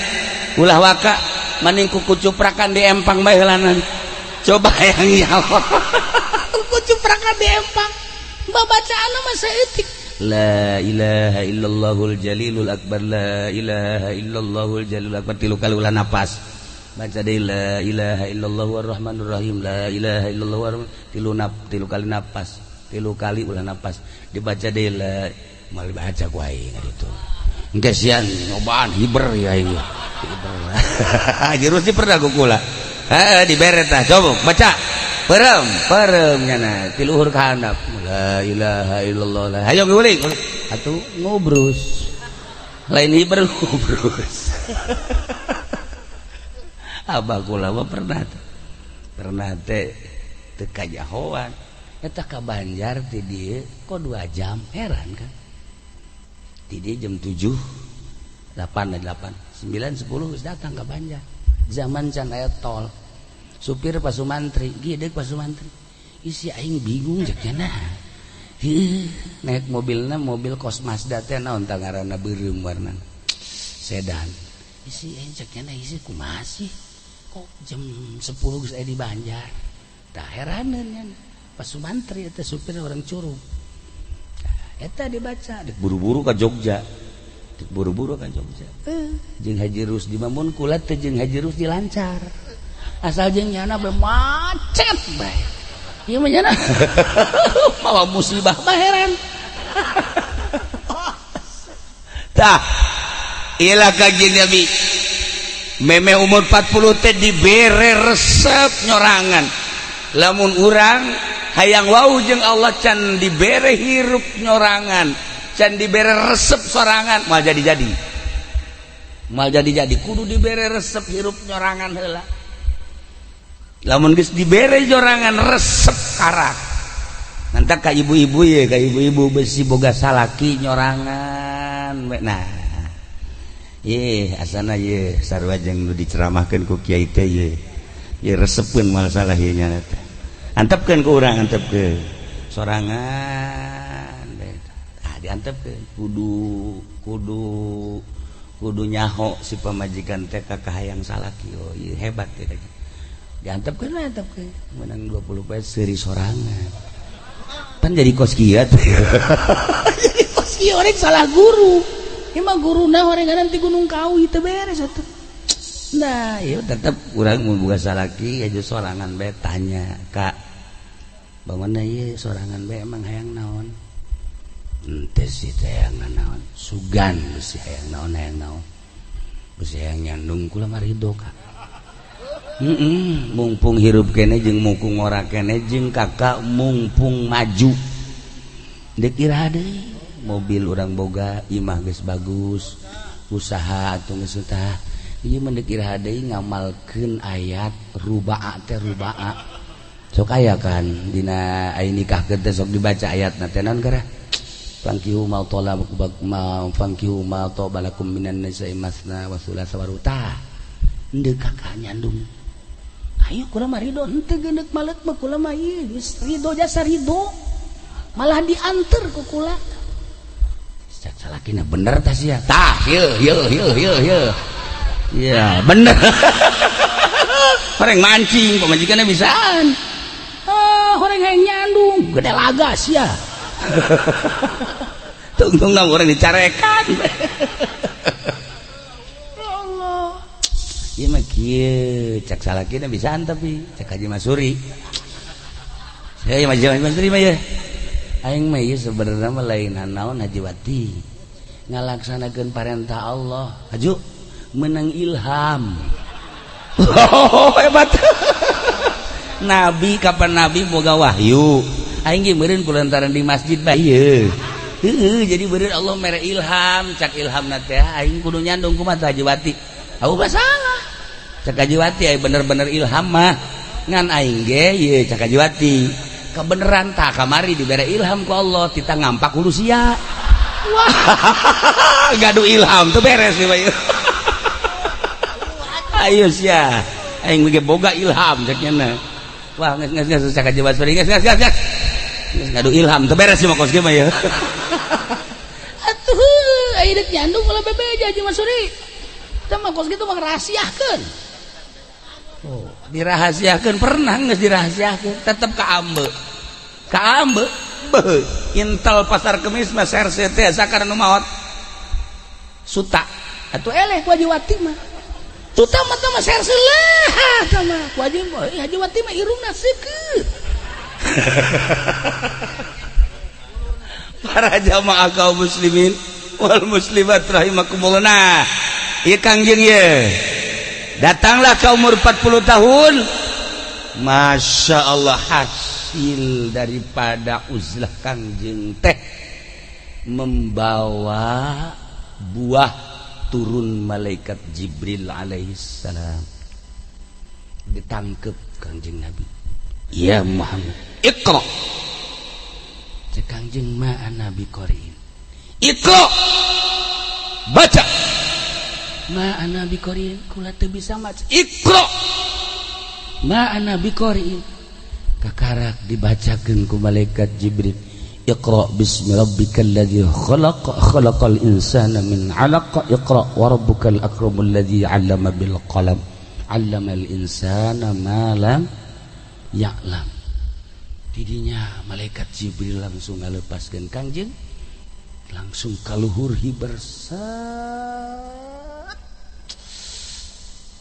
Ulah waka maning kuku cuprakan di empang bae heulanan. Coba yang nyawa. Kuku cuprakan di empang. Babacaan mah saeutik. La ilaha illallahul jalilul akbar, la ilaha illallahul jalilul akbar, tilu kali ulah napas. Baca deui la ilaha illallah warrahmanir rahim, la ilaha illallah warrahman, tilu nap, tilu kali napas, tilu kali ulah napas. Dibaca deui la, moal dibaca ku aing itu. Engke sian nyobaan hiber ya aing. Hiber. Haji Rusdi pernah ku kula. Heeh, dibere tah, coba baca. Perem, perem nyana, ti luhur ka handap. La ilaha illallah. La. Hayo guling. Atuh ngobrus. Lain hiber ngobrus. Abah kula mah pernah tuh. Pernah teh teu kajahoan. Eta ka Banjar ti dieu kok 2 jam, heran kan. Ti dieu jam 7, 8, 8, 9, 10 geus datang ka Banjar. Zaman can aya tol. Supir Pak Sumantri, gideg Pak Sumantri. Isi aing bingung cek cenah. Heuh, naik mobilna mobil kos Mazda teh naon tah ngaranna beureum warnana. Sedan. Isi aing cek cenah isi kumaha sih? Kok jam 10 geus aya di Banjar. Tah heraneun nya. Pak Sumantri eta supir orang Curug. Nah, eta dibaca dek buru-buru ka Jogja. Dek buru-buru ka Jogja. Jeung Haji Rusdi mah mun kula teh jeung Haji Rusdi lancar. Asal jeung nyana bae macet bae. Ieu mah nyana mawa musibah mah heran. Tah, ilah Kanjeng Nabi. Meme umur 40 teh dibere resep nyorangan. Lamun urang hayang wau jeung Allah can dibere hirup nyorangan, can dibere resep sorangan, moal jadi-jadi. Moal jadi-jadi kudu dibere resep hirup nyorangan heula. Lamun geus dibere nyorangan resep karak. Nanti ka ibu-ibu ye, ka ibu-ibu besi boga salaki nyorangan. Nah, ye asana ye sarua jeung nu diceramahkeun ku kiai teh ye. Ye resepeun moal salah ye nya teh. Antepkeun ku urang, antepkeun. Sorangan bae. Ah diantepkeun kudu kudu kudu nyaho si pamajikan teh ka kahayang salaki. Oh ieu hebat teh. Diantepkeun we, antepkeun. Menang 20 poe seuri sorangan. Pan jadi kos kieu teh. Jadi kos kieu orang salah guru. Ieu mah guruna horengan ti Gunung Kawi teu beres atuh. Nah, ieu tetep urang mun boga salaki aja sorangan bae tanya, Kak. Bagaimana ieu sorangan bae emang hayang naon? Henteu sih teh hayang naon. Sugan besi hayang naon hayang naon. Besi hayang nyandung kula mah ridho, Kak. Mumpung hirup kene jeung mungkung ora kene jeung kakak mumpung maju. Deuk iraha deui? Mobil urang boga, imah geus bagus, usaha atuh geus tah. Ieu mah deuk iraha deui ngamalkeun ayat rubaa teh rubaa. Sok aya kan dina aya nikah teh sok dibaca ayatna teh naon gara? Fankihu ma ma fankihu ma balakum minan nisa'i masna wa thulatha wa ruba. Henteu kakak nyandung. Ayo kula mah ridho, henteu geuneuk maleuk mah kula mah ieu geus ridho jasa ridho. Malah dianter ku kula. Cak salakina bener tah sia. Tah, yeuh yeuh yeuh yeuh yeuh. Iya, bener. Horeng mancing, pamajikanna bisaan. Ah, horeng hayang nyandung, gede laga sia. Tungtung urang dicarekan. Ya Allah. Ieu mah kieu, cak salakina bisaan tapi cak Haji Masuri. Saya Haji Masuri mah ya. Aing mah ieu sebenarnya mah lain naon Haji Wati. Ngalaksanakeun parentah Allah. Haju menang ilham. Oh, hebat. Nabi kapan Nabi boga wahyu. Aing ge meureun kulantaran di masjid bae ieu. Heueuh, jadi meureun Allah mere ilham, cak ilhamna teh aing kudu nyandung kumaha Haji Wati. Aku mah salah. Cak Haji Wati aya bener-bener ilham mah. Ngan aing ge ieu cak Haji Wati. Kebeneran tak kamari dibere ilham ku Allah tita ngampak hulu sia. Wah, gaduh ilham tuh beres nih bae. Ayo sia. Aing ge boga ilham cak nya. Wah, geus geus geus cak Haji Wati geus geus geus. Geus gaduh ilham tuh beres sih mah kos ge mah ya. Atuh, aya deuk nyandung ulah bebeja Haji Masuri. Tah mah kos kitu mah ngrahasiakeun. Oh, dirahasiakeun pernah geus dirahasiakeun, tetep kaambe. Kaambe. Beuh, intel pasar kemis mah serse teh sakar nu maot. Suta. Atuh eleh ku Haji Wati mah. Tuh mah tah mah serse lah tah mah. Ku Haji Haji Wati mah irungna seukeut. Para jamaah kaum muslimin wal muslimat rahimakumullah. Nah, ieu Kangjeng ye. Datanglah ke umur 40 tahun. Masya Allah, hasil daripada uzlah Kangjeng teh membawa buah turun malaikat Jibril alaihissalam. Ditangkep Kangjeng Nabi. Ya Muhammad, iqra. Cek Kangjeng ma ana biqariin. Iqra. Baca. Ma ana biqariin, kula teu bisa maca. Iqra. Ma ana biqariin. Kakarak dibacakeun ku malaikat Jibril. Iqra bismi rabbikal ladzi khalaq, khalaqal insana min 'alaq, iqra wa rabbukal akramul ladzi 'allama bil qalam, 'allamal insana ma lam ya'lam. Didinya malaikat Jibril langsung ngalepaskeun Kangjeng, langsung kaluhur hiber set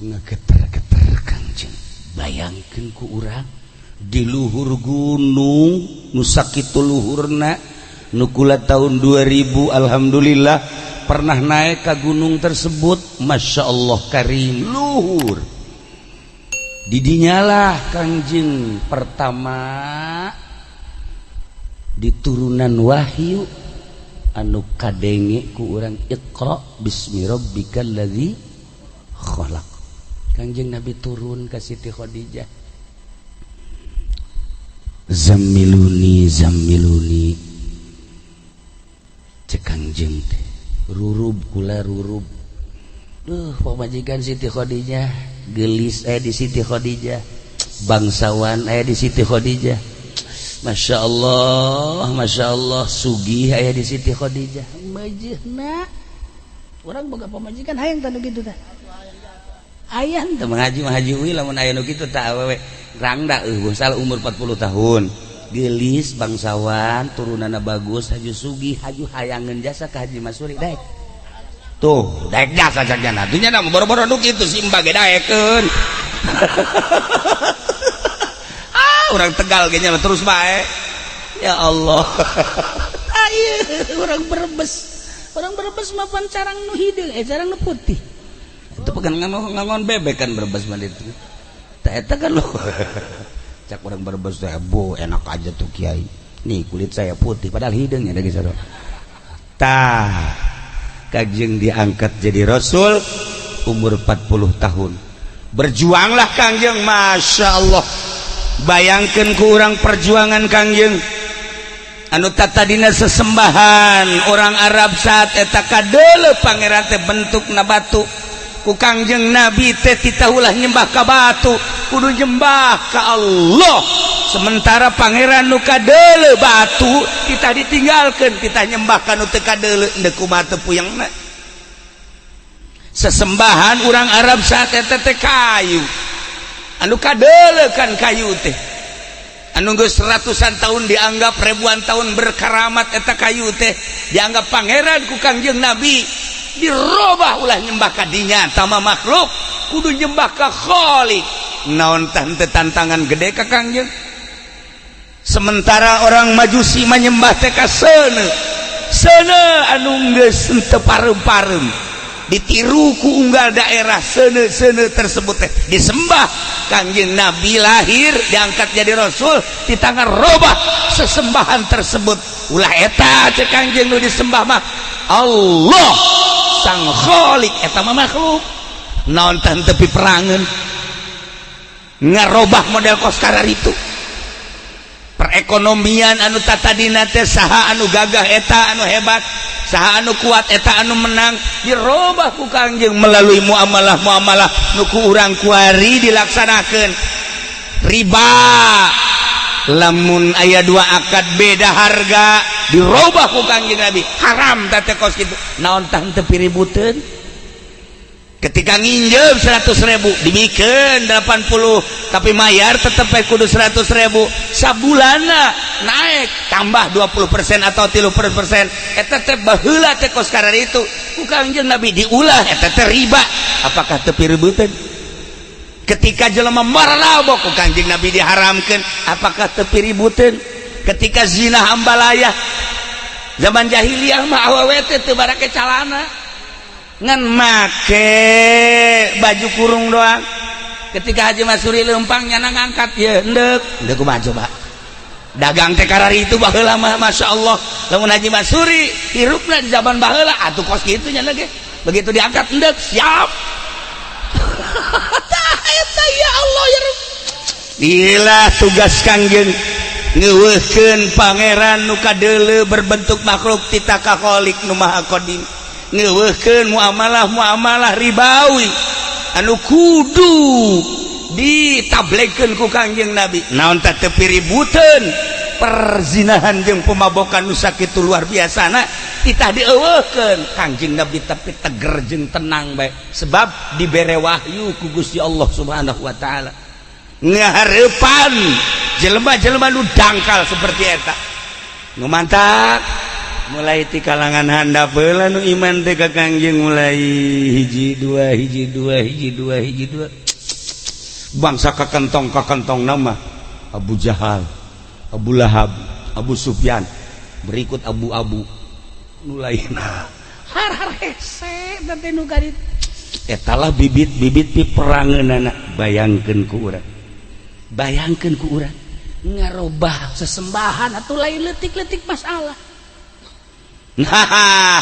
ngegeter-geter Kangjeng. Bayangkeun ku urang di luhur gunung nu sakitu luhurna nu kula tahun 2000 alhamdulillah pernah naik ke gunung tersebut. Masya Allah karim luhur. Didinyalah Kangjeng pertama diturunan wahyu anu kadenge ku urang iqra bismi rabbikal ladzi khalaq. Kangjeng Nabi turun ke Siti Khadijah. Zammiluni zammiluni. Cek Kangjeng teh rurub kula rurub. Duh, pamajikan Siti Khadijah gelis aya di Siti Khadijah, bangsawan aya di Siti Khadijah. Masya Allah, Masya Allah, sugih aya di Siti Khadijah. Mejehna urang boga pamajikan hayang tah nu kitu tah. Aya teu mengaji mah haji uy lamun aya nu kitu tah awewe rangda eueuh salah umur 40 tahun. Gelis bangsawan, turunanna bagus, haju sugih, haju hayangeun jasa ka Haji Masuri daek. Tuh, daek jasa cak jana. Atuh nya boro-boro nu kitu si Mbak ge daekeun. Ah, urang Tegal ge nya terus bae. Ya Allah. Ayeuna urang Brebes. Urang Brebes mah pan carang nu hideung, carang nu putih. Itu pegang ngangon bebek kan Brebes mah itu. Tah eta kan lo. Cak orang Brebes teh, bu enak aja tuh kiai. Nih kulit saya putih padahal hideung ya geus. Tah, Kangjeng diangkat jadi rasul umur 40 tahun. Berjuanglah Kangjeng, Masya Allah. Bayangkan ku urang perjuangan Kangjeng anu tadina sesembahan orang Arab saat eta kadeuleu pangeran teh bentukna batu. Ku Kangjeng Nabi teh titah, ulah nyembah ka batu, kudu nyembah ka Allah. Sementara pangeran nu kadeuleu batu kita ditinggalkan, kita nyembah ka nu teu kadeuleu, deuk kumaha teu puyengna? Sesembahan orang Arab saat eta teh kayu. Anu kadeuleu kan kayu teh, anu geus ratusan tahun, dianggap ribuan tahun berkaramat, eta kayu teh dianggap pangeran. Ku Kangjeng Nabi dirobah, ulah nyembah ka dinya tama makhluk, kudu nyembah ka Khalik. Naon tante tantangan gede ka Kangjeng? Sementara orang Majusi menyembah teh ka seuneu, seuneu anu geus teu pareum-pareum, ditiru ku unggal daerah. Seuneu-seuneu tersebut teh disembah. Kangjeng Nabi lahir, diangkat jadi rasul, di tangan robah sesembahan tersebut. Ulah eta, cek Kangjeng, nu disembah mah Allah sang Khalik, eta mah makhluk. Naon teh tepi perangan ngarobah model kos itu? Perekonomian anu tatadina teh saha anu gagah eta anu hebat, saha anu kuat eta anu menang, dirobah ku Kangjeng melalui muamalah muamalah nu ku urang kuari dilaksanakan. Riba, lamun aya dua akad beda harga, dirobah ku Kangjeng Nabi, haram teh kos kitu. Naon tah teu piributeun? Ketika nginjem 100.000, dibikin 80, tapi mayar tetep kudu 100.000. Sabulana naik tambah 20% atau 30%. Eta teh baheula teh kos itu ku Kangjeng Nabi diulah, eta teh riba. Apakah teu piributeun? Ketika jelema marabok, ku Kangjeng Nabi diharamkeun. Apakah teu piributeun? Ketika zina ambalaya, zaman jahiliyah mah awewe teh teu barake calana, ngan make baju kurung doang. Ketika Haji Masuri lempang, nyana ngangkat ya endek endek. Kumaha coba dagang teh karari itu baheula mah? Masya Allah, lamun Haji Masuri hirupna di zaman baheula atuh kos kitu nyana ge, begitu diangkat endek siap. Tah eta, ya Allah ya Rabb. Gila tugas Kangjeng ngeuweuhkeun pangeran nu kadeuleu berbentuk makhluk, titah ka Khalik nu Maha Qadim. Ngeuweuhkeun muamalah muamalah ribawi anu kudu ditablekeun ku Kangjeng Nabi. Naon tah teu piributeun? Perzinahan jeung pemabokan nu sakitu luar biasana titah dieuweuhkeun Kangjeng Nabi, tapi teger jeung tenang bae sebab dibere wahyu ku Gusti Allah Subhanahu wa taala. Ngahareupan jelema-jelema nu dangkal seperti eta nu mantak mulai ti kalangan handap heula nu iman teh ka Kangjeng, mulai hiji dua, hiji dua, hiji dua, hiji dua, bangsa kakentong kakentong nama Abu Jahal, Abu Lahab, Abu Sufyan, berikut Abu-abu nu lainna. Har har hese teh nu garit. Etalah bibit-bibit piperangeunana. Bayangkeun ku urang, bayangkeun ku urang ngarobah sesembahan atau lain letik-letik masalah. Nah,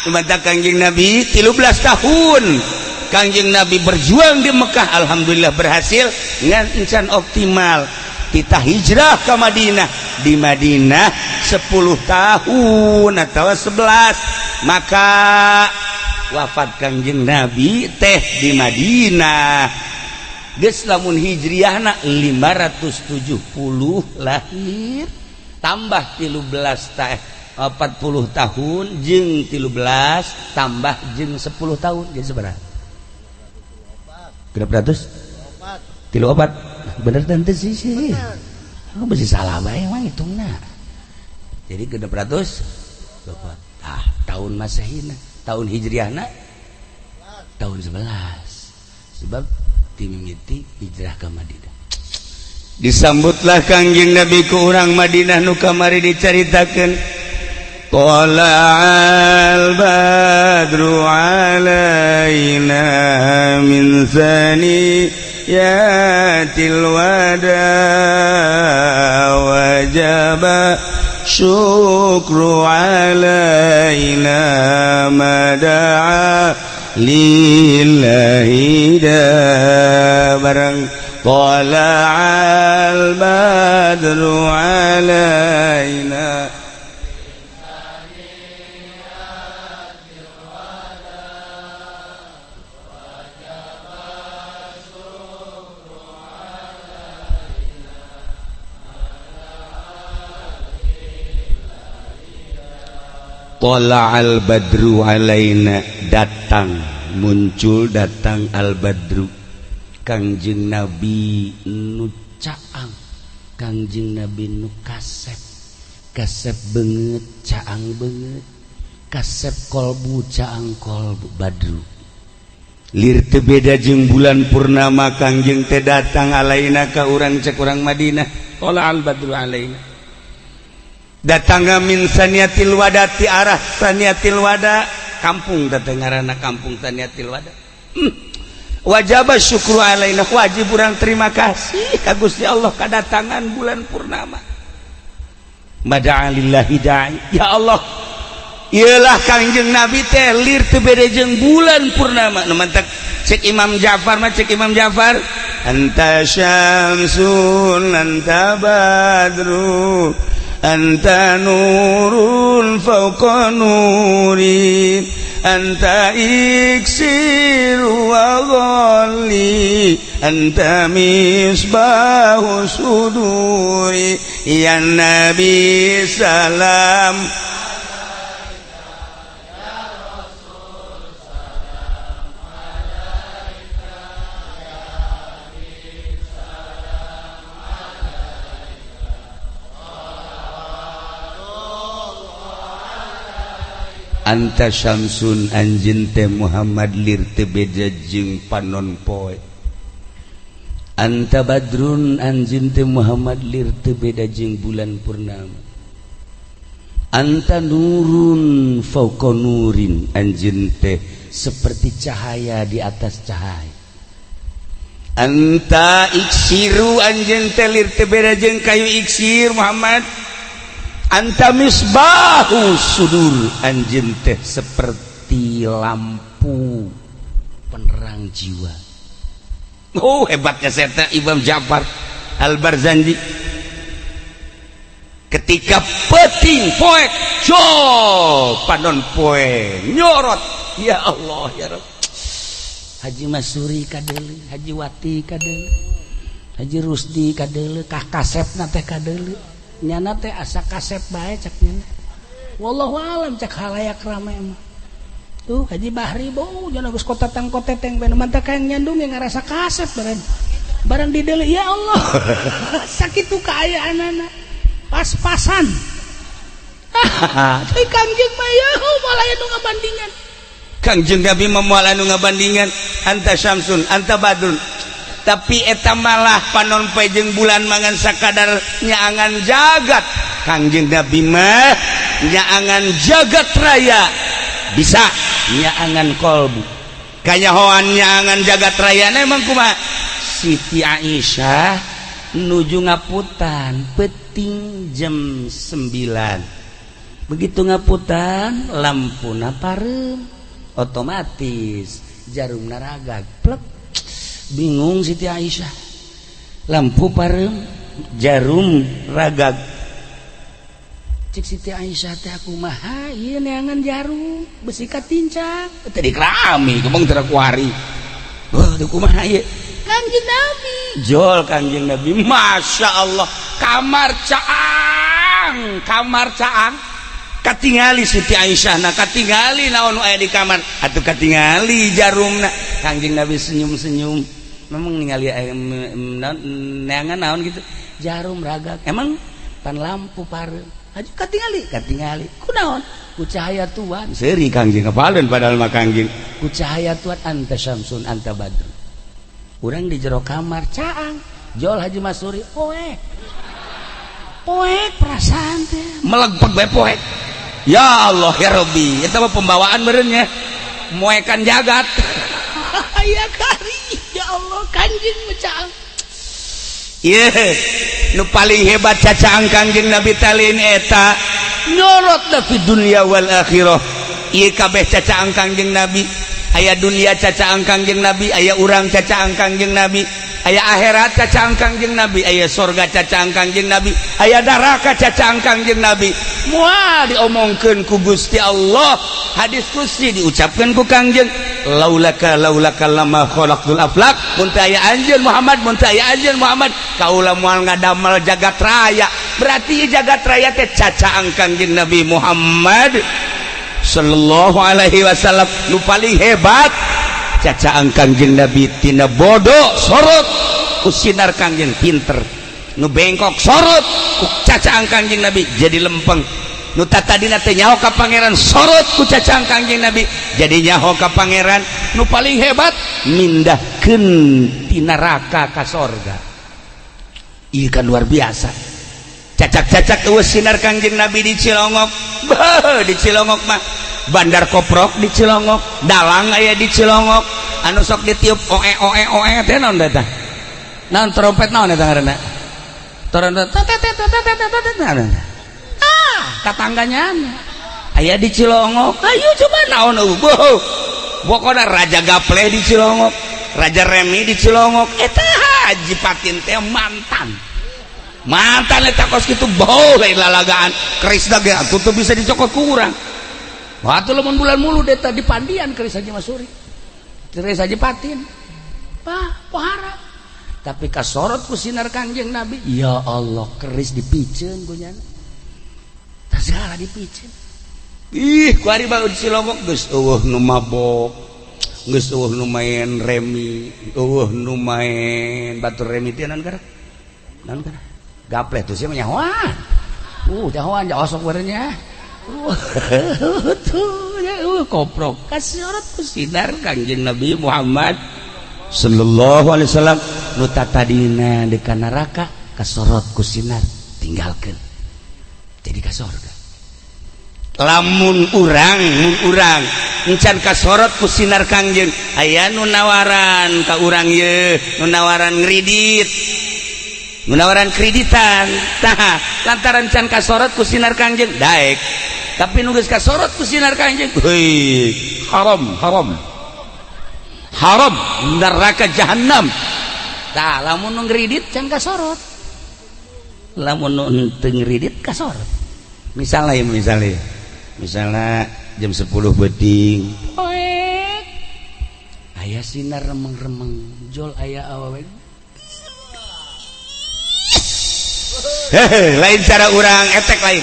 mata Kangjeng Nabi 13 tahun Kangjeng Nabi berjuang di Mekah, alhamdulillah berhasil ngan encan optimal. Kita hijrah ke Madinah, di Madinah 10 tahun atau 11, maka wafat Kangjeng Nabi teh di Madinah. Geus lamun hijriahna 570 lahir, tambah 13 teh 40 tahun, jeung 13 tambah jeung 10 tahun, jadi seberapa? Berapa ratus? Tilu opat. Bener tante sih sih. Oh, masih salah bae emang hitungna. Jadi 604. Ah, tahun Masehina, tahun Hijriahna tahun 11. Sebab timimiti hijrah ke Madinah. Disambutlah Kangjeng Nabi ku urang Madinah nu kamari dicaritakeun. طلع البدر علينا من ثنيات الوداع وجب الشكر علينا ما دعا لله داع. Barang. Thala'al badru alaina. Thala'al badru alaina, datang muncul datang al badru Kangjeng Nabi nu caang, Kangjeng Nabi nu kasep, kasep beungeut caang beungeut, kasep kolbu caang kolbu badru. Lir teu beda jeung bulan purnama Kangjeng teh datang alaina ka urang cek urang Madinah. Thala'al badru alaina. Datang min saniatil wada ti arah saniatil wada, kampung datang ngaranna kampung saniatil wada. Wajib syukru alaina, wajib urang terima kasih ka Gusti Allah kadatangan bulan purnama. Mada'a lillahi da'i. Ya Allah, iyalah Kangjeng Nabi teh lir teu beda jeung bulan purnama. Nu mantak cek Imam Ja'far mah, cek Imam Ja'far, anta syamsun anta badru anta nurun fawqa nuri anta iksiru wa ghalli anta misbahu suduri ya nabi salam. Anta syamsun anjeun teh Muhammad lir teu beda jeung panon poe. Anta badrun anjeun teh Muhammad lir teu beda jeung bulan purnama. Anta nurun fauqa nurin anjeun teh seperti cahaya di atas cahaya. Anta iksiru anjeun teh lir teu beda jeung kayu iksir Muhammad. Anta misbahu sudur anjeun teh seperti lampu penerang jiwa. Oh hebatnya saya Imam Ja'far Al-Barzanji ketika peting poek jol panon poe nyorot ya Allah ya Rabb. Haji Masuri kadeuleu, Haji Wati kadeuleu, Haji Rusdi kadeuleu, kah kasepna teh kadeuleu. Nyana teh asa kasep bae cak nyana. Wallahu alam cak halayak rame mah. Tuh Haji Bahri bau jana geus kotatang koteteng bae mantak hayang nyandung yang ngarasa kasep bareng. Barang dideuleu ya Allah. Sakitu kaayaanana. Pas-pasan. Hahaha, Kangjeng mah ya moal aya nu ngabandingan. Kangjeng Nabi mah moal anu ngabandingan anta syamsun anta badrun. Tapi eta malah panon poe jeung bulan mangan sakadar nyaangan jagat. Kangjeng Nabi mah nyaangan jagat raya bisa nyaangan kolbu. Kanyahoan nyaangan jagat raya na emang kumaha? Siti Aisyah nuju ngaputan peting jam 9. Begitu ngaputan lampuna pareum otomatis jarum naragag plek. Bingung Siti Aisyah, lampu pareum jarum ragag. Cik Siti Aisyah teh aku kumaha ieu neangan jarum besi katincak teh dikerami kemong teu kuari. Wah teu kumaha ieu Kangjeng Nabi jol Kangjeng Nabi Masya Allah kamar caang katingali Siti Aisyah na katingali naon nu aya di kamar atuh katingali jarumna. Kangjeng Nabi senyum-senyum memang ningali neangan naon gitu jarum ragag emang pan lampu pareum aju katingali katingali kunaon ku cahaya Tuhan seuri Kangjeng kapalen padahal mah Kangjeng ku cahaya Tuhan anta syamsun anta badru. Urang di jero kamar caang jol Haji Masuri poek poek perasaan teh melegpeg bae poek. Ya Allah ya Rabbi eta mah pembawaan meureun nya moekan jagat. Ya kari ya Allah Kangjeng mah caang. Ieu nu paling hebat cacaang Kangjeng Nabi talin eta nyorot da fi dunya wal akhirah. Ieu kabeh cacaang Kangjeng Nabi. Aya dunia cacaang Kangjeng Nabi, aya urang cacaang Kangjeng Nabi, aya akhirat cacaang Kangjeng Nabi, aya sorga cacaang Kangjeng Nabi, aya neraka cacaang Kangjeng Nabi. Moal diomongkeun ku Gusti Allah, hadis qudsi diucapkeun ku Kangjeng, laulaka laulaka lama khalaqtul aflak, mun teu aya anjeun Muhammad, mun teu aya anjeun Muhammad, kaula moal ngadamel jagat raya. Berarti jagat raya teh cacaang Kangjeng Nabi Muhammad sallallahu alaihi wasallam. Nu paling hebat, cacaang Kangjeng Nabi, tina bodoh sorot ku sinar Kangjeng pinter, nu bengkok sorot ku cacaang Kangjeng Nabi jadi lempeng, nu tadina teu nyaho ka Pangeran sorot ku cacaang Kangjeng Nabi jadi nyaho ka Pangeran. Nu paling hebat, mindahkeun ti neraka ka sorga. Ieu kan luar biasa. Cacak-cacak euweuh sinar Kangjeng Nabi di Cilongok. Beuh, di Cilongok mah bandar koprok di Cilongok, dalang aya di Cilongok, anu sok ditiup oe oe oe teh naon eta, naon trompet, naon eta ngaranna, trompet, ah, tatangganya aya di Cilongok. Ayo coba, naon euweuh, pokokna raja gapleh di Cilongok, raja remi di Cilongok. Eta Haji Patin teh mantan mantan eta kos kitu bau, lain lalagaan. Kerisna ge atuh teu bisa dicokot ku urang. Waktu lamun bulan Mulud eta dipandian keris Haji Masuri, keris Haji Patin. Pak pohara, tapi kasorot ku sinar Kangjeng Nabi, ya Allah, keris dipiceun ku nyana, segala dipiceun. Ih, kuari bae di Cilongok geus euweuh nu mabok, geus euweuh nu main remi, euweuh nu main batur remi teh naon gara, naon gara, gapleh tuh sia mah nyahoan. Nyahoan osok barenya. Tuh ya, koprok kasorot ku sinar Kangjeng Nabi Muhammad sallallahu alaihi wasallam. Nu tadina di neraka kasorot ku sinar, tinggalkeun, jadi ka sorga. Lamun urang, mun urang encan kasorot ku sinar Kangjeng, aya nu nawaran ka urang ye, nu nawaran ngredit, nu nawaran kreditan. Tah, lantaran can kasorot ku sinar Kangjeng, daek. Tapi nu geus kasorot ku sinar Kangjeng, heuy, haram, haram, haram, neraka jahanam. Tah, lamun nu ngredit can kasorot, lamun nu henteu ngredit kasorot. Misalnya ya, misalnya, misalnya jam 10 peuting poek, aya sinar remeng-remeng, jol aya awewe. Hehe, lain cara urang etek, lain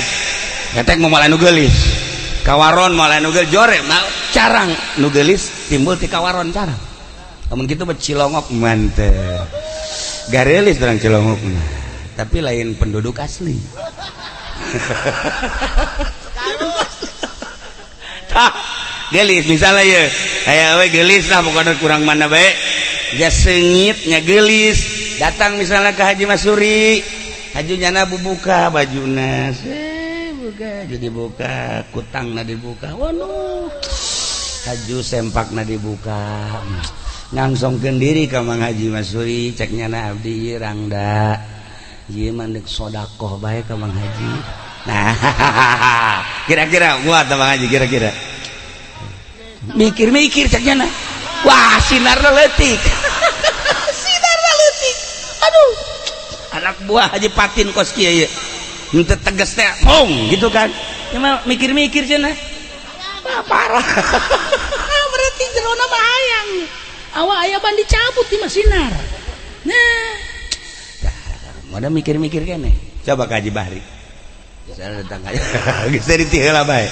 etek mau malah nu geulis kawaron, malah nu geulis jore carang, nu geulis timbul ti kawaron carang. Lamun kitu mah Cilongok mantep, garelis orang Cilongok mah, tapi lain penduduk asli. Tah, gelis misalnya ya, aya we gelis lah pokoknya, kurang mana bae ya, seungit nya gelis, datang misalnya ke Haji Masuri. Haji nyana bubuka bajuna, buka, jadi buka kutangna, dibuka, waduh, haju sempakna dibuka, ngangsongkeun diri ka Mang Haji Masuri. Cek nyana, "Abdi ieu rangda ieu mah deuk sodakoh bae ka Mang Haji." Nah, kira-kira kuat Mang Haji? Kira-kira mikir-mikir, cek nyana, "Wah, sinarna leutik, sinarna leutik. Aduh, anak buah Haji Patin kos kieu ieu henteu tegas teh mong," gitu kan. Cuma mikir-mikir cenah, "Wah, parah." Berarti jerona mah hayang awak aya ban dicabut di mah sinar. Nah, Mau mikir-mikir kene, coba ka Haji Bahri misalnya, datang aja geus ditih heula bae,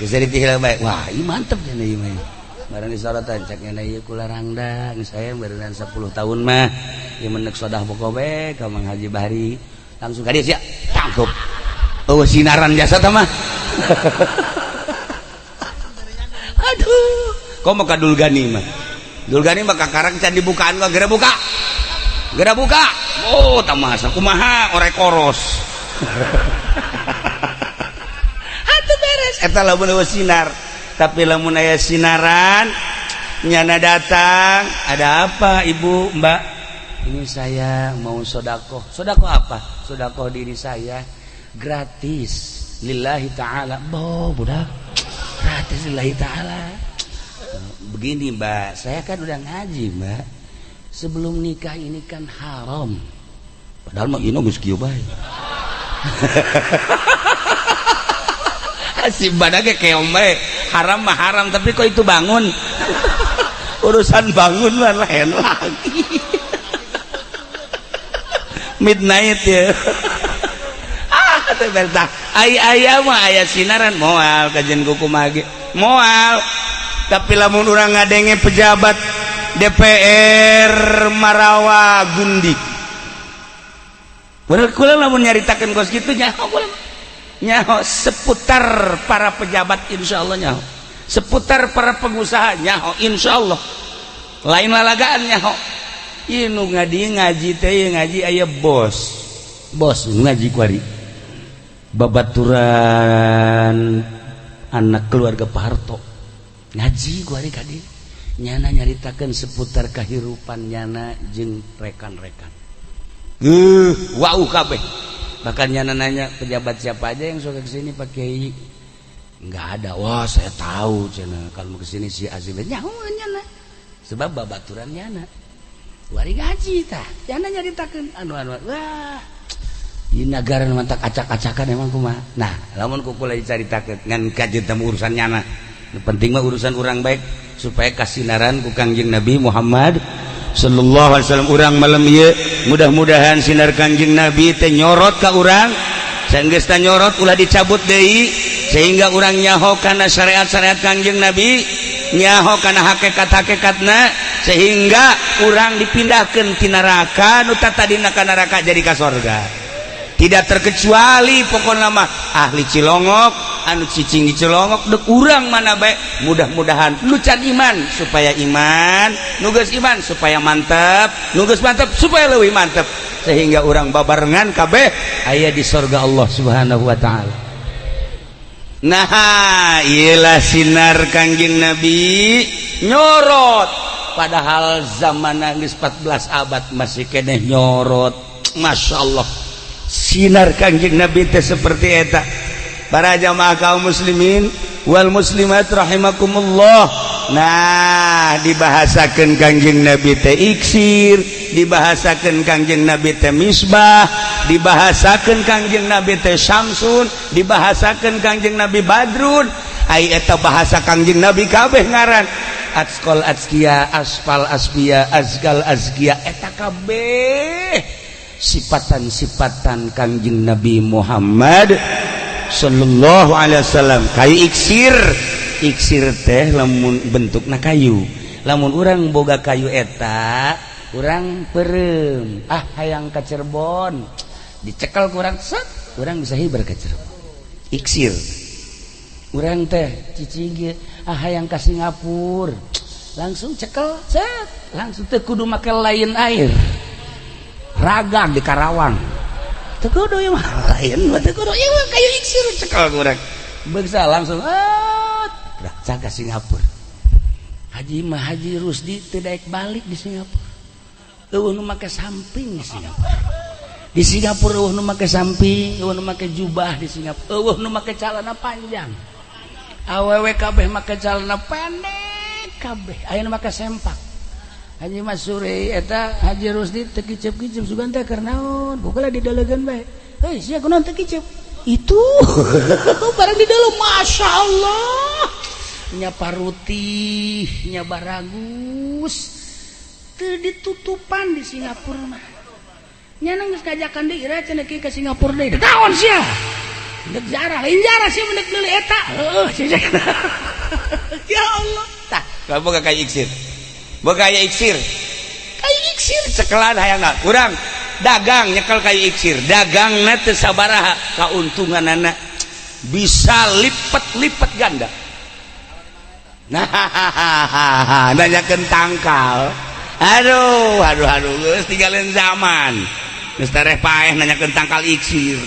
geus ditih heula bae. "Wah, ieu mantep," cenah, "ieu mah." Barang disorotan, cek nyana, "Ieu kula rangda geus aya berenang 10 tahun mah ieu menek sodah pokok bae ka Mang Haji Bahri." Langsung ka dieu sia, tangkep. Euweuh sinaran jasa tah mah. Aduh, komo ka Dulgani mah. Dulgani mah kakarang can dibukaan mah, "Geura buka, geura buka." Oh, tamasa kumaha orek koros. Atuh beres eta lamun euweuh sinar. Tapi lamun aya sinaran, nyana datang, "Ada apa, Ibu, Mbak?" "Ini saya mau sodakoh." "Sodakoh apa?" "Sodakoh diri saya gratis lillahi ta'ala." Boh, budak, gratis lillahi ta'ala. Begini, Mbak, saya kan udah ngaji, Mbak. Sebelum nikah ini kan haram. Padahal mah ini geus kieu bae. Si badak keong bae, haram mah haram, tapi kok itu bangun. Urusan bangun mah lain lagi. Midnight ya. Ah, teh bertah. Ai aya mah aya sinaran moal kajian kuku mage. Moal. Tapi lamun urang ngadenge pejabat DPR marawa gundik. Bener kula lamun nyaritakeun kos kitu nyaho kula. Nyaho seputar para pejabat insyaallah nyaho. Seputar para pengusaha nyaho insyaallah. Lain lalagaan nyaho. Ieu nu ngaji ngaji teh ngaji aya bos. Bos ngaji kuari. Babaturan anak keluarga Pak Harto. Ngaji kuari ka dieu. Nyana nyaritakeun seputar kehidupan nyana jeung rekan-rekan. Wow kabeh. Bahkan nyana nanya pejabat siapa aja yang suka kesini Pak Kiai? Enggak ada. Wah, saya tahu cenah kalau mau kesini si Azim nyaho nyana. Sebab babaturan nyana. Wari ngaji tah. Nyana nyaritakeun anu-anu. Wah. Di negara mantak acak-acakan emang kumaha. Nah, lamun ku kula dicaritakeun ngan kajeun teh urusan nyana. Nu penting mah urusan urang baik supaya kasinaran ku Kangjeng Nabi Muhammad sallallahu alaihi wasallam. Urang malam ieu mudah-mudahan sinar Kangjeng Nabi teh nyorot ka urang. Sanggeus teh nyorot ulah dicabut deui sehingga urang nyaho kana syariat-syariat Kangjeng Nabi, nyaho kana hakikat-hakikatna sehingga urang dipindahkeun ti neraka nu tadina ka neraka jadi ka sorga. Tidak terkecuali pokokna mah ahli Cilongok anu cicing di Cilongok dek urang mana bae mudah-mudahan nu can iman supaya iman, nu geus iman supaya mantep, nu geus mantep supaya leuwih mantep sehingga urang babarengan kabeh aya di sorga Allah Subhanahu wa taala. Nah, iyalah sinar Kangjeng Nabi nyorot padahal zaman geus 14 abad masih keneh nyorot. Masya Allah, sinar Kangjeng Nabi teh seperti eta. Para jamaah kaum muslimin wal muslimat rahimakumullah. Nah, dibahasakeun Kangjeng Nabi teh iksir, dibahasakeun Kangjeng Nabi teh misbah, dibahasakeun Kangjeng Nabi teh syamsun, dibahasakeun Kangjeng Nabi badrun. Ai eta bahasa Kangjeng Nabi kabeh ngaran atskol atskia, aspal asbia, azgal azkia, eta kabeh sifatan-sifatan Kangjeng Nabi Muhammad sallallahu alaihi wasallam. Kayu iksir, iksir teh lamun bentukna kayu, lamun urang boga kayu eta urang perem, ah hayang ka Cirebon, dicekel kurang set, urang bisa hiber ka Cirebon. Iksir urang teh cicing, ah hayang ka Singapura, langsung cekel set, langsung teh kudu make lain air ragang di Karawang teu kudu ieu mah, lain mah teu kudu ieu mah kayu iksir, cekel kurang beuksa langsung ah ka Singapura. Haji mah Haji Rusdi teu daek balik di Singapura. Eueuh nu make samping di Singapura. Di Singapura eueuh nu make samping, eueuh nu make jubah di Singapura, eueuh nu make celana panjang. Awewe kabeh make celana pendek kabeh, aya nu make sempak. Haji Mas Suri eta Haji Rusdi teu kicep-kicep sugan teh keur naon? Pokoknya didelegeun bae. Heuy, sia kunaon teu kicep? Itu barang di dalam, Masya Allah, nya parutih nya baragus teu ditutupan di Singapura mah. Nya geus ngajakan deui ira cenah ka Singapura deui. Naon sia? Dek jarah, lain jarah sia mendek meuli eta. Heuh, ya Allah. Tah, boga kayu iksir. Boga kayu iksir. Kayu iksir cekelan hayangna. Urang dagang nyekel kayu iksir. Dagangna teu sabaraha, kauntunganana bisa lipet-lipet ganda. Nah, nanyakeun tangkal. Aduh, aduh, aduh, geus tinggalin zaman. Geus tereh paeh nanyakeun tangkal iksir.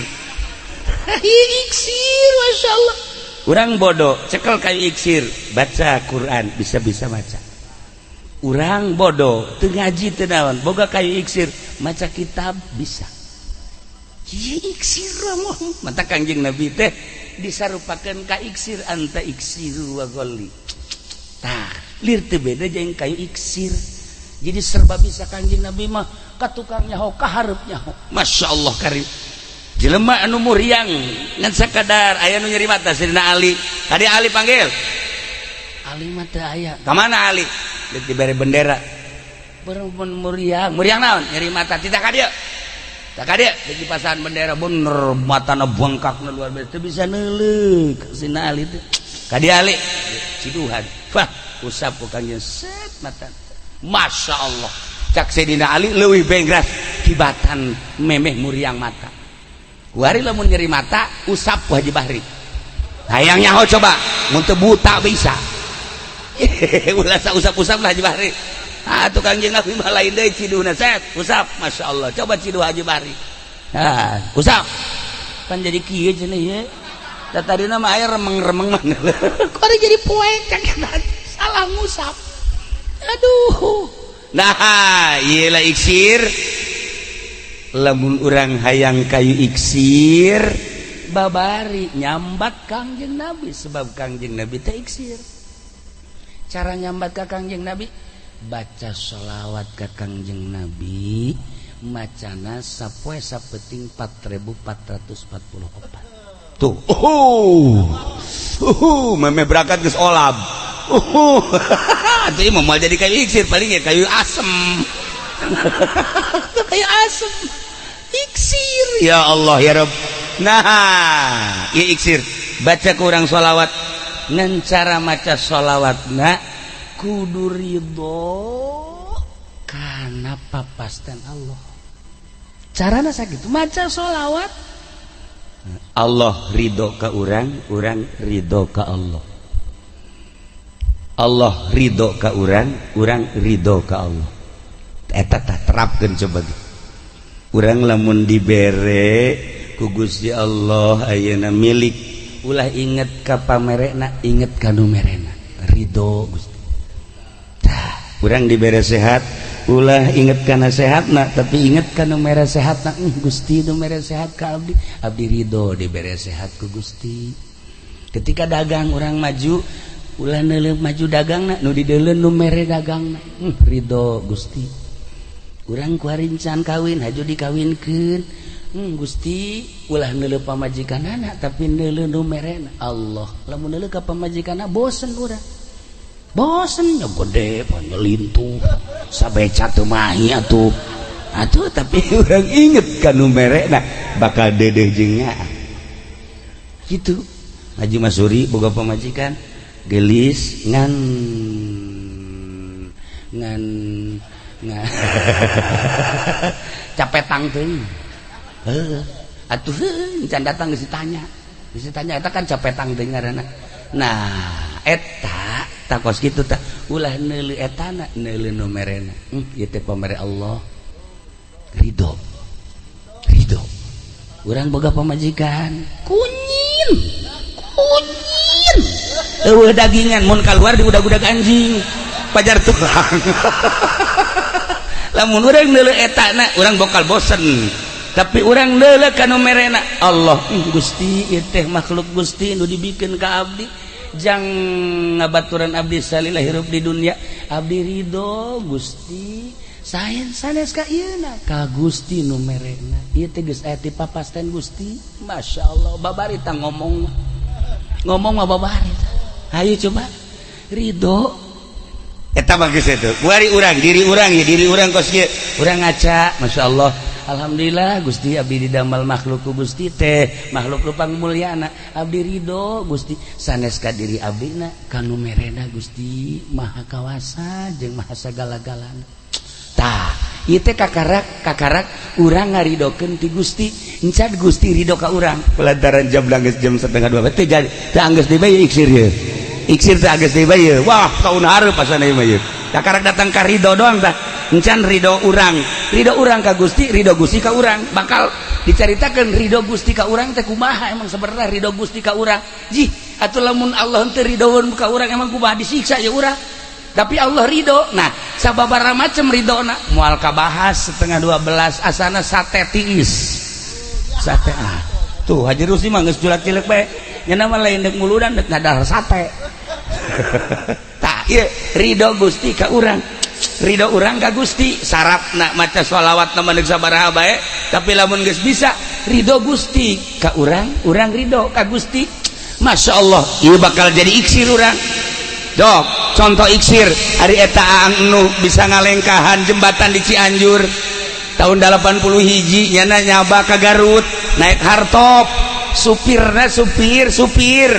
Iksir, Masya Allah. Urang bodoh, cekel kayu iksir, baca Quran, bisa-bisa baca. Urang bodoh, teu ngaji teu naon, boga kayu iksir, maca kitab bisa. Iksir mata Kangjeng Nabi teh disarupakeun ka iksir, anta iksiru wa ghalli. Tah. Lir teu beda jeung kayu iksir. Jadi serba bisa Kanjeng Nabi mah, ka tukang nyaho, ka hareup nyaho. Masya Allah karim. Jelema anu muriang ngan sakadar aya nu nyeri mata, Sayyidina Ali. Tadi Ali panggil. Ali mah teu aya. Ka mana Ali? Dibere bendera. Berempun muriang, muriang naon? Nyeri mata. Tidak ka dieu. Tak ka dieu dikipasan bendera, bener matana bengkakna luar biasa, teu bisa neuleuk Sayyidina Ali teh. Ka dieu Ali. Ciduhan. Wah, usap ku Kanjeng set mata. Masya Allah. Cak Sayyidina Ali leuwih bengras kibatan memeh muriang mata. Kuari lamun nyeri mata usap ku Haji Bahri. Hayang nyaho coba, mun teu buta bisa. Ulah usap-usap lah Haji Bahri. Ah, tukang jeung Nabi mah lain deui, ciduhna set usap. Masya Allah, coba ciduh Haji Bahri. Nah, usap. Kan jadi kieu cenah ieu. Da tadina mah aya remeng-remeng mah. Kok jadi poek kan, salah ngusap. Aduh. Nah, ieu lah iksir. Lamun urang hayang kayu iksir, babari nyambat Kangjeng Nabi, sebab Kangjeng Nabi teh iksir. Cara nyambat ka Kangjeng Nabi, baca sholawat ka Kangjeng Nabi, macana sapoe sapeting 4444. Tuh, meme berangkat geus olab. Atuh ieu mah moal jadi kayu iksir, paling ya kayu asem. Kayu asem. Iksir. Ya Allah ya Rabb. Nah, ieu iksir. Baca ku urang sholawat. Ngan cara maca sholawatna kudu ridho kana papasten Allah. Carana sakitu maca sholawat. Allah ridho ka urang, urang ridho ka Allah. Allah ridho ka urang, urang ridho ka Allah. Eta tah terapkeun coba. Urang lamun dibere ku Gusti Allah ayeuna milik, ulah inget ka pamerena, inget ka nu merena. Ridho Gusti. Tah, urang dibere sehat, ulah inget kana sehatna, tapi inget ka nu mere sehatna. Gusti nu mere sehat ka abdi, abdi ridho dibere sehat ku Gusti. Ketika dagang urang maju, ulah neuleuh maju dagangna, nu dideuleu nu mere dagangna. Ridho Gusti. Urang kuari can kawin, haju dikawinkeun. Gusti, ulah neuleuh pamajikanana, tapi neuleuh nu merena Allah. Lamun neuleuh ka pamajikanna bosen urang. Bosen nya, gede panyelintuh sabeca teu mahi atuh. Atuh, tapi urang inget ka nu merena, bakal deudeuh jeung nyaah. Kitu. Haji Masuri boga pamajikan gelis, ngan ngan ngan capetang teuing. Heuh, atuh heuh, can datang geus ditanya. Geus ditanya eta kan capetang teuing ngaranna. Nah, eta tah kos kitu tah, ulah neuleuh etana, neuleuh nu merena. Ieu teh pamere Allah. Ridho. Ridho. Urang boga pamajikan kunyin. Kunyin. Eueuh dagingan, mun kaluar di udag-udag anjing. Pajar tulang. Lamun urang neuleuh etana, urang bakal bosen. Tapi urang neuleuh ka nu merena Allah. Gusti, ieu teh makhluk Gusti nu dibikeun ka abdi jang ngabaturan abdi salila hirup di dunia. Abdi ridho Gusti. Saen sanes ka ieuna, ka Gusti nu merena. Ieu teh geus aya ti papasten Gusti. Masya Allah, babari tah ngomong. Ngomong mah babari. Hayu coba ridho. Eta mah geus itu. Kuari urang, diri urang ya, diri urang kos kieu. Urang ngaca, Masya Allah. Alhamdulillah Gusti, abdi didamal makhluk ku Gusti teh, makhluk lupang mulyana. Abdi ridho Gusti, sanes ka diri abdi na, ka nu merena Gusti Maha Kawasa jeung Maha sagala-galana. Tah, ieu teh kakarak kakarak urang ngaridokeun ti Gusti, encan Gusti ridho ka urang. Lantaran jam geus jam 1.30 teh jadi teh anggeus deui bae iksir ye. Iksir teh anggeus deui bae ye. Wah, tahun hareup asana ieu mah ye. Kakarak datang ka ridho doang tah. Encan ridho urang, ridho urang ka Gusti, ridho Gusti ka urang. Bakal dicaritakeun ridho Gusti ka urang teh kumaha, emang sebenarnya ridho Gusti ka urang. Jih, atuh lamun Allah teu ridhoeun ka urang emang kumaha, disiksa ya urang. Tapi Allah ridho. Nah, sababaraha macem ridhona moal kabahas 11.30, asana sate tiis. Sate ah. Tuh Haji Rusi mah geus julak cilek bae. Nya mah lain deuk muludan, deuk ngadahar sate. Tah, Ieu ridho Gusti ka urang, ridho urang ka Gusti. Syaratna maca sholawat na deuk sabaraha bae, tapi lamun geus bisa ridho Gusti ka urang, urang ridho ka Gusti, Masya Allah, ieu bakal jadi iksir urang. Dok, contoh iksir hari eta Aang nu bisa ngalengkahan jembatan di Cianjur tahun 80 hiji, nyana nyaba ke Garut naik hardtop. Supirna, supir supir,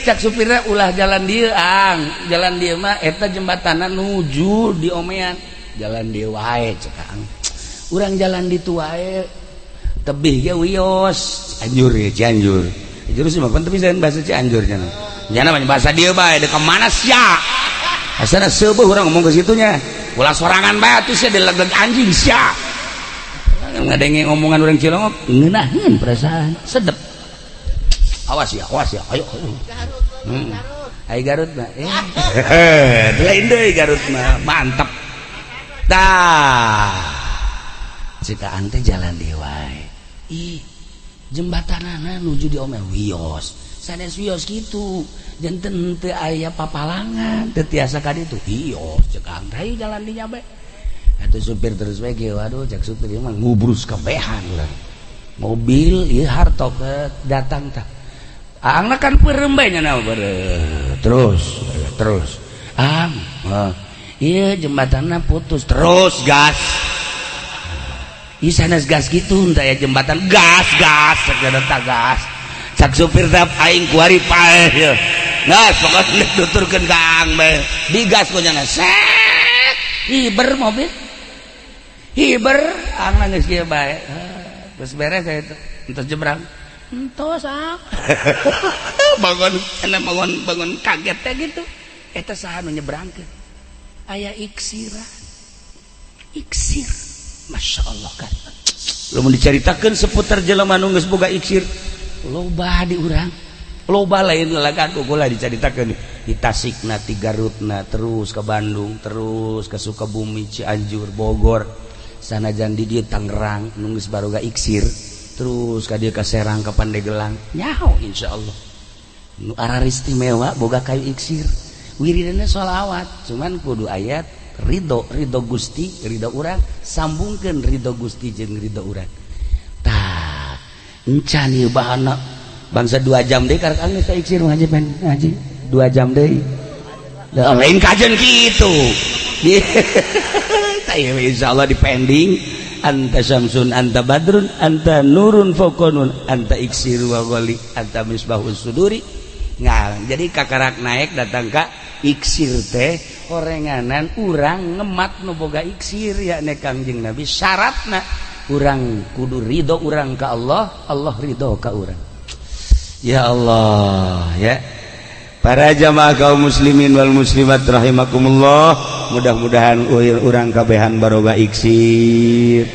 cak supirna, "Ulah jalan dia, Ang, jalan dia mah eta jembatanan nuju di omean, jalan dia wae." Cek Ang, "Urang jalan ditu wae, tebih ge wios." Cianjur ya, Cianjur. Cianjur sih mah tapi jangan bahasa Cianjur nya, nyana mah bahasa dia bae. Dek mana sia? Asana seubeuh urang ngomong ke situnya. "Ulah sorangan bae atuh sia, dilegeg anjing sia." Ngadenge omongan orang Cilongok ngeunaheun perasaan sedep. "Awas ya, awas ya, ayo, ayo." Ai Garut mah lain deui, Garut mah mantap. Tah, cek Aang teh, "Jalan deui wae, ih jembatanana nuju di ome wios, sanes wios kitu, janten teu aya papalangan, teu tiasa ka ditu, wios." Cek Aang, "Hayu jalan dinya bae atuh." Supir terus we kieu. Waduh, cek supir mah ngubrus kabehan urang mobil ieu hardtop datang. Tah, Aang kan peureum bae nya, terus terus, "Ang, iya jembatannya putus." Terus gas. Ih, sanes gas gitu, entah ya jembatan, gas gas segala tak gas. Cak supir teh, "Aing kuari paeh ya." Gas pokoknya tuturkeun ka Aang bae. Digas ku nyana, set. Hiber mobil. Hiber, Aang geus kieu bae. Geus beres itu. Entos jebrang. Entos, ah. Bangun, enak bangun bangun kaget teh gitu. Eta saha nu nyebrangkeun? Aya iksira. Iksir. Masya Allah kan. Lamun dicaritakeun seputar jelema nu geus boga iksir, loba di urang. Loba, lain lalagan ku kula dicaritakeun di Tasikna, di Garutna, terus ke Bandung, terus ke Sukabumi, Cianjur, Bogor. Sanajan di dieu Tangerang nu geus baroga iksir, terus ka dieu ka Serang, ka Pandeglang, nyaho insyaallah nu arar istimewa boga kayu iksir. Wiridana sholawat, cuman kudu ayat ridho, ridho Gusti, ridho urang, sambungkeun ridho Gusti jeung ridho urang. Tah, encan ieu bahana bangsa 2 jam deui karek geus iksir ngaji pen ngaji 2 jam deui. Lain kajen kitu. Insyaallah di pending. Anta syamsun, anta badrun, anta nurun fawqa nun, anta iksir wa ghali, anta misbahus suduri. Nah, jadi kakarak naik datang ka iksir teh horenganan urang ngemat nu boga iksir, yakni Kangjeng Nabi. Syaratna urang kudu ridho urang ka Allah, Allah ridho ka urang. Ya Allah ya. Para jamaah kaum muslimin wal muslimat rahimakumullah, mudah-mudahan urang kabehan baroga iksir,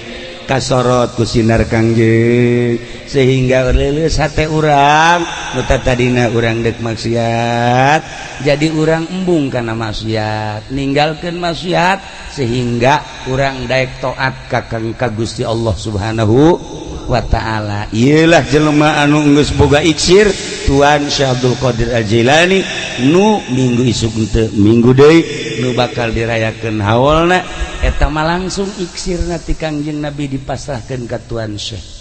kasorot ku sinar Kangjeng, sehingga leuleus hate urang. Nu tadina urang dek maksiat, jadi urang embung kana maksiat, ninggalkeun maksiat, sehingga urang daek taat ka Kang ka Gusti Allah Subhanahu wa ta'ala. Iyalah jelema anu geus boga iksir, Tuan Syekh Abdul Qadir Al-Jilani, nu minggu isuk teu minggu deui nu bakal dirayakeun haolna. Eta mah langsung iksirna ti Kangjeng Nabi dipasrahkeun ka Tuan Syekh.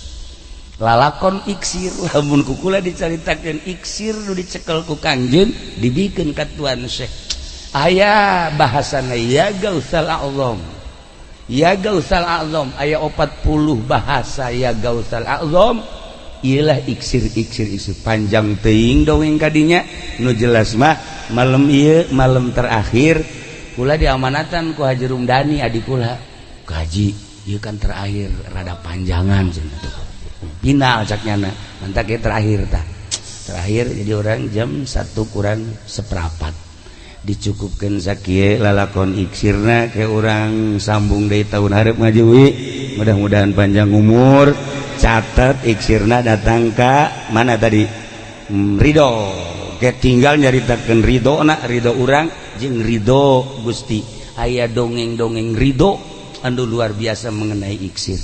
Lalakon iksir, lamun ku kula dicaritakeun iksir nu dicekel ku Kangjeng dibikeun ka Tuan Syekh, aya bahasana ya Gausal A'zam, ya Gausal A'zam. Aya 40 bahasa ya Gausal A'zam. Iyalah iksir iksir iksir, panjang teuing dongeng kadinya. Nu jelas mah malam ieu malam terakhir kula diamanatan ku Haji Rumdani, adik kula, "Kaji, ieu kan terakhir, rada panjangan cenah." Final cak nyana, mantak ieu terakhir. Tah, terakhir jadi orang jam 1 kurang seperempat dicukupkan sakieu lalakon iksirna ke orang. Sambung dari tahun hareup ngajuwi, mudah-mudahan panjang umur. Catat, iksirna datang ka mana tadi? Ridho. Ke tinggal nyaritakeun ridho na, ridho urang jeung ridho Gusti. Aya dongeng-dongeng ridho anu luar biasa mengenai iksir.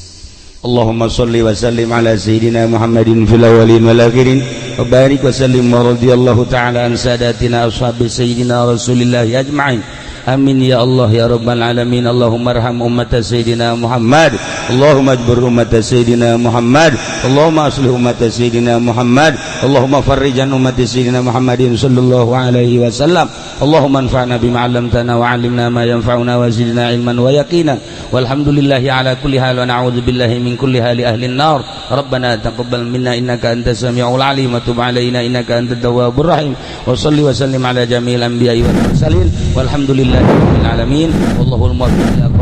اللهم صل وسلم على سيدنا محمد في الأولين والآخرين وبارك وسلم ورضي الله تعالى عن ساداتنا أصحاب سيدنا رسول الله أجمعين. آمين يا الله يا رب العالمين. اللهم ارحم أمة سيدنا محمد. اللهم اجبر أمة سيدنا محمد. اللهم أصلح أمة سيدنا محمد. اللهم فرج عن أمة سيدنا محمد صلى الله عليه وسلم. اللهم انفعنا بما علمتنا وعلمنا ما ينفعنا وزدنا علما ويقينا. والحمد لله على كل حال ونعوذ بالله من كل حال أهل النار. ربنا تقبل منا إنك أنت السميع العليم وتب علينا إنك أنت التواب الرحيم. وصل وسلم على جميع الأنبياء والمرسلين والحمد لله رب العالمين. والله الموفق.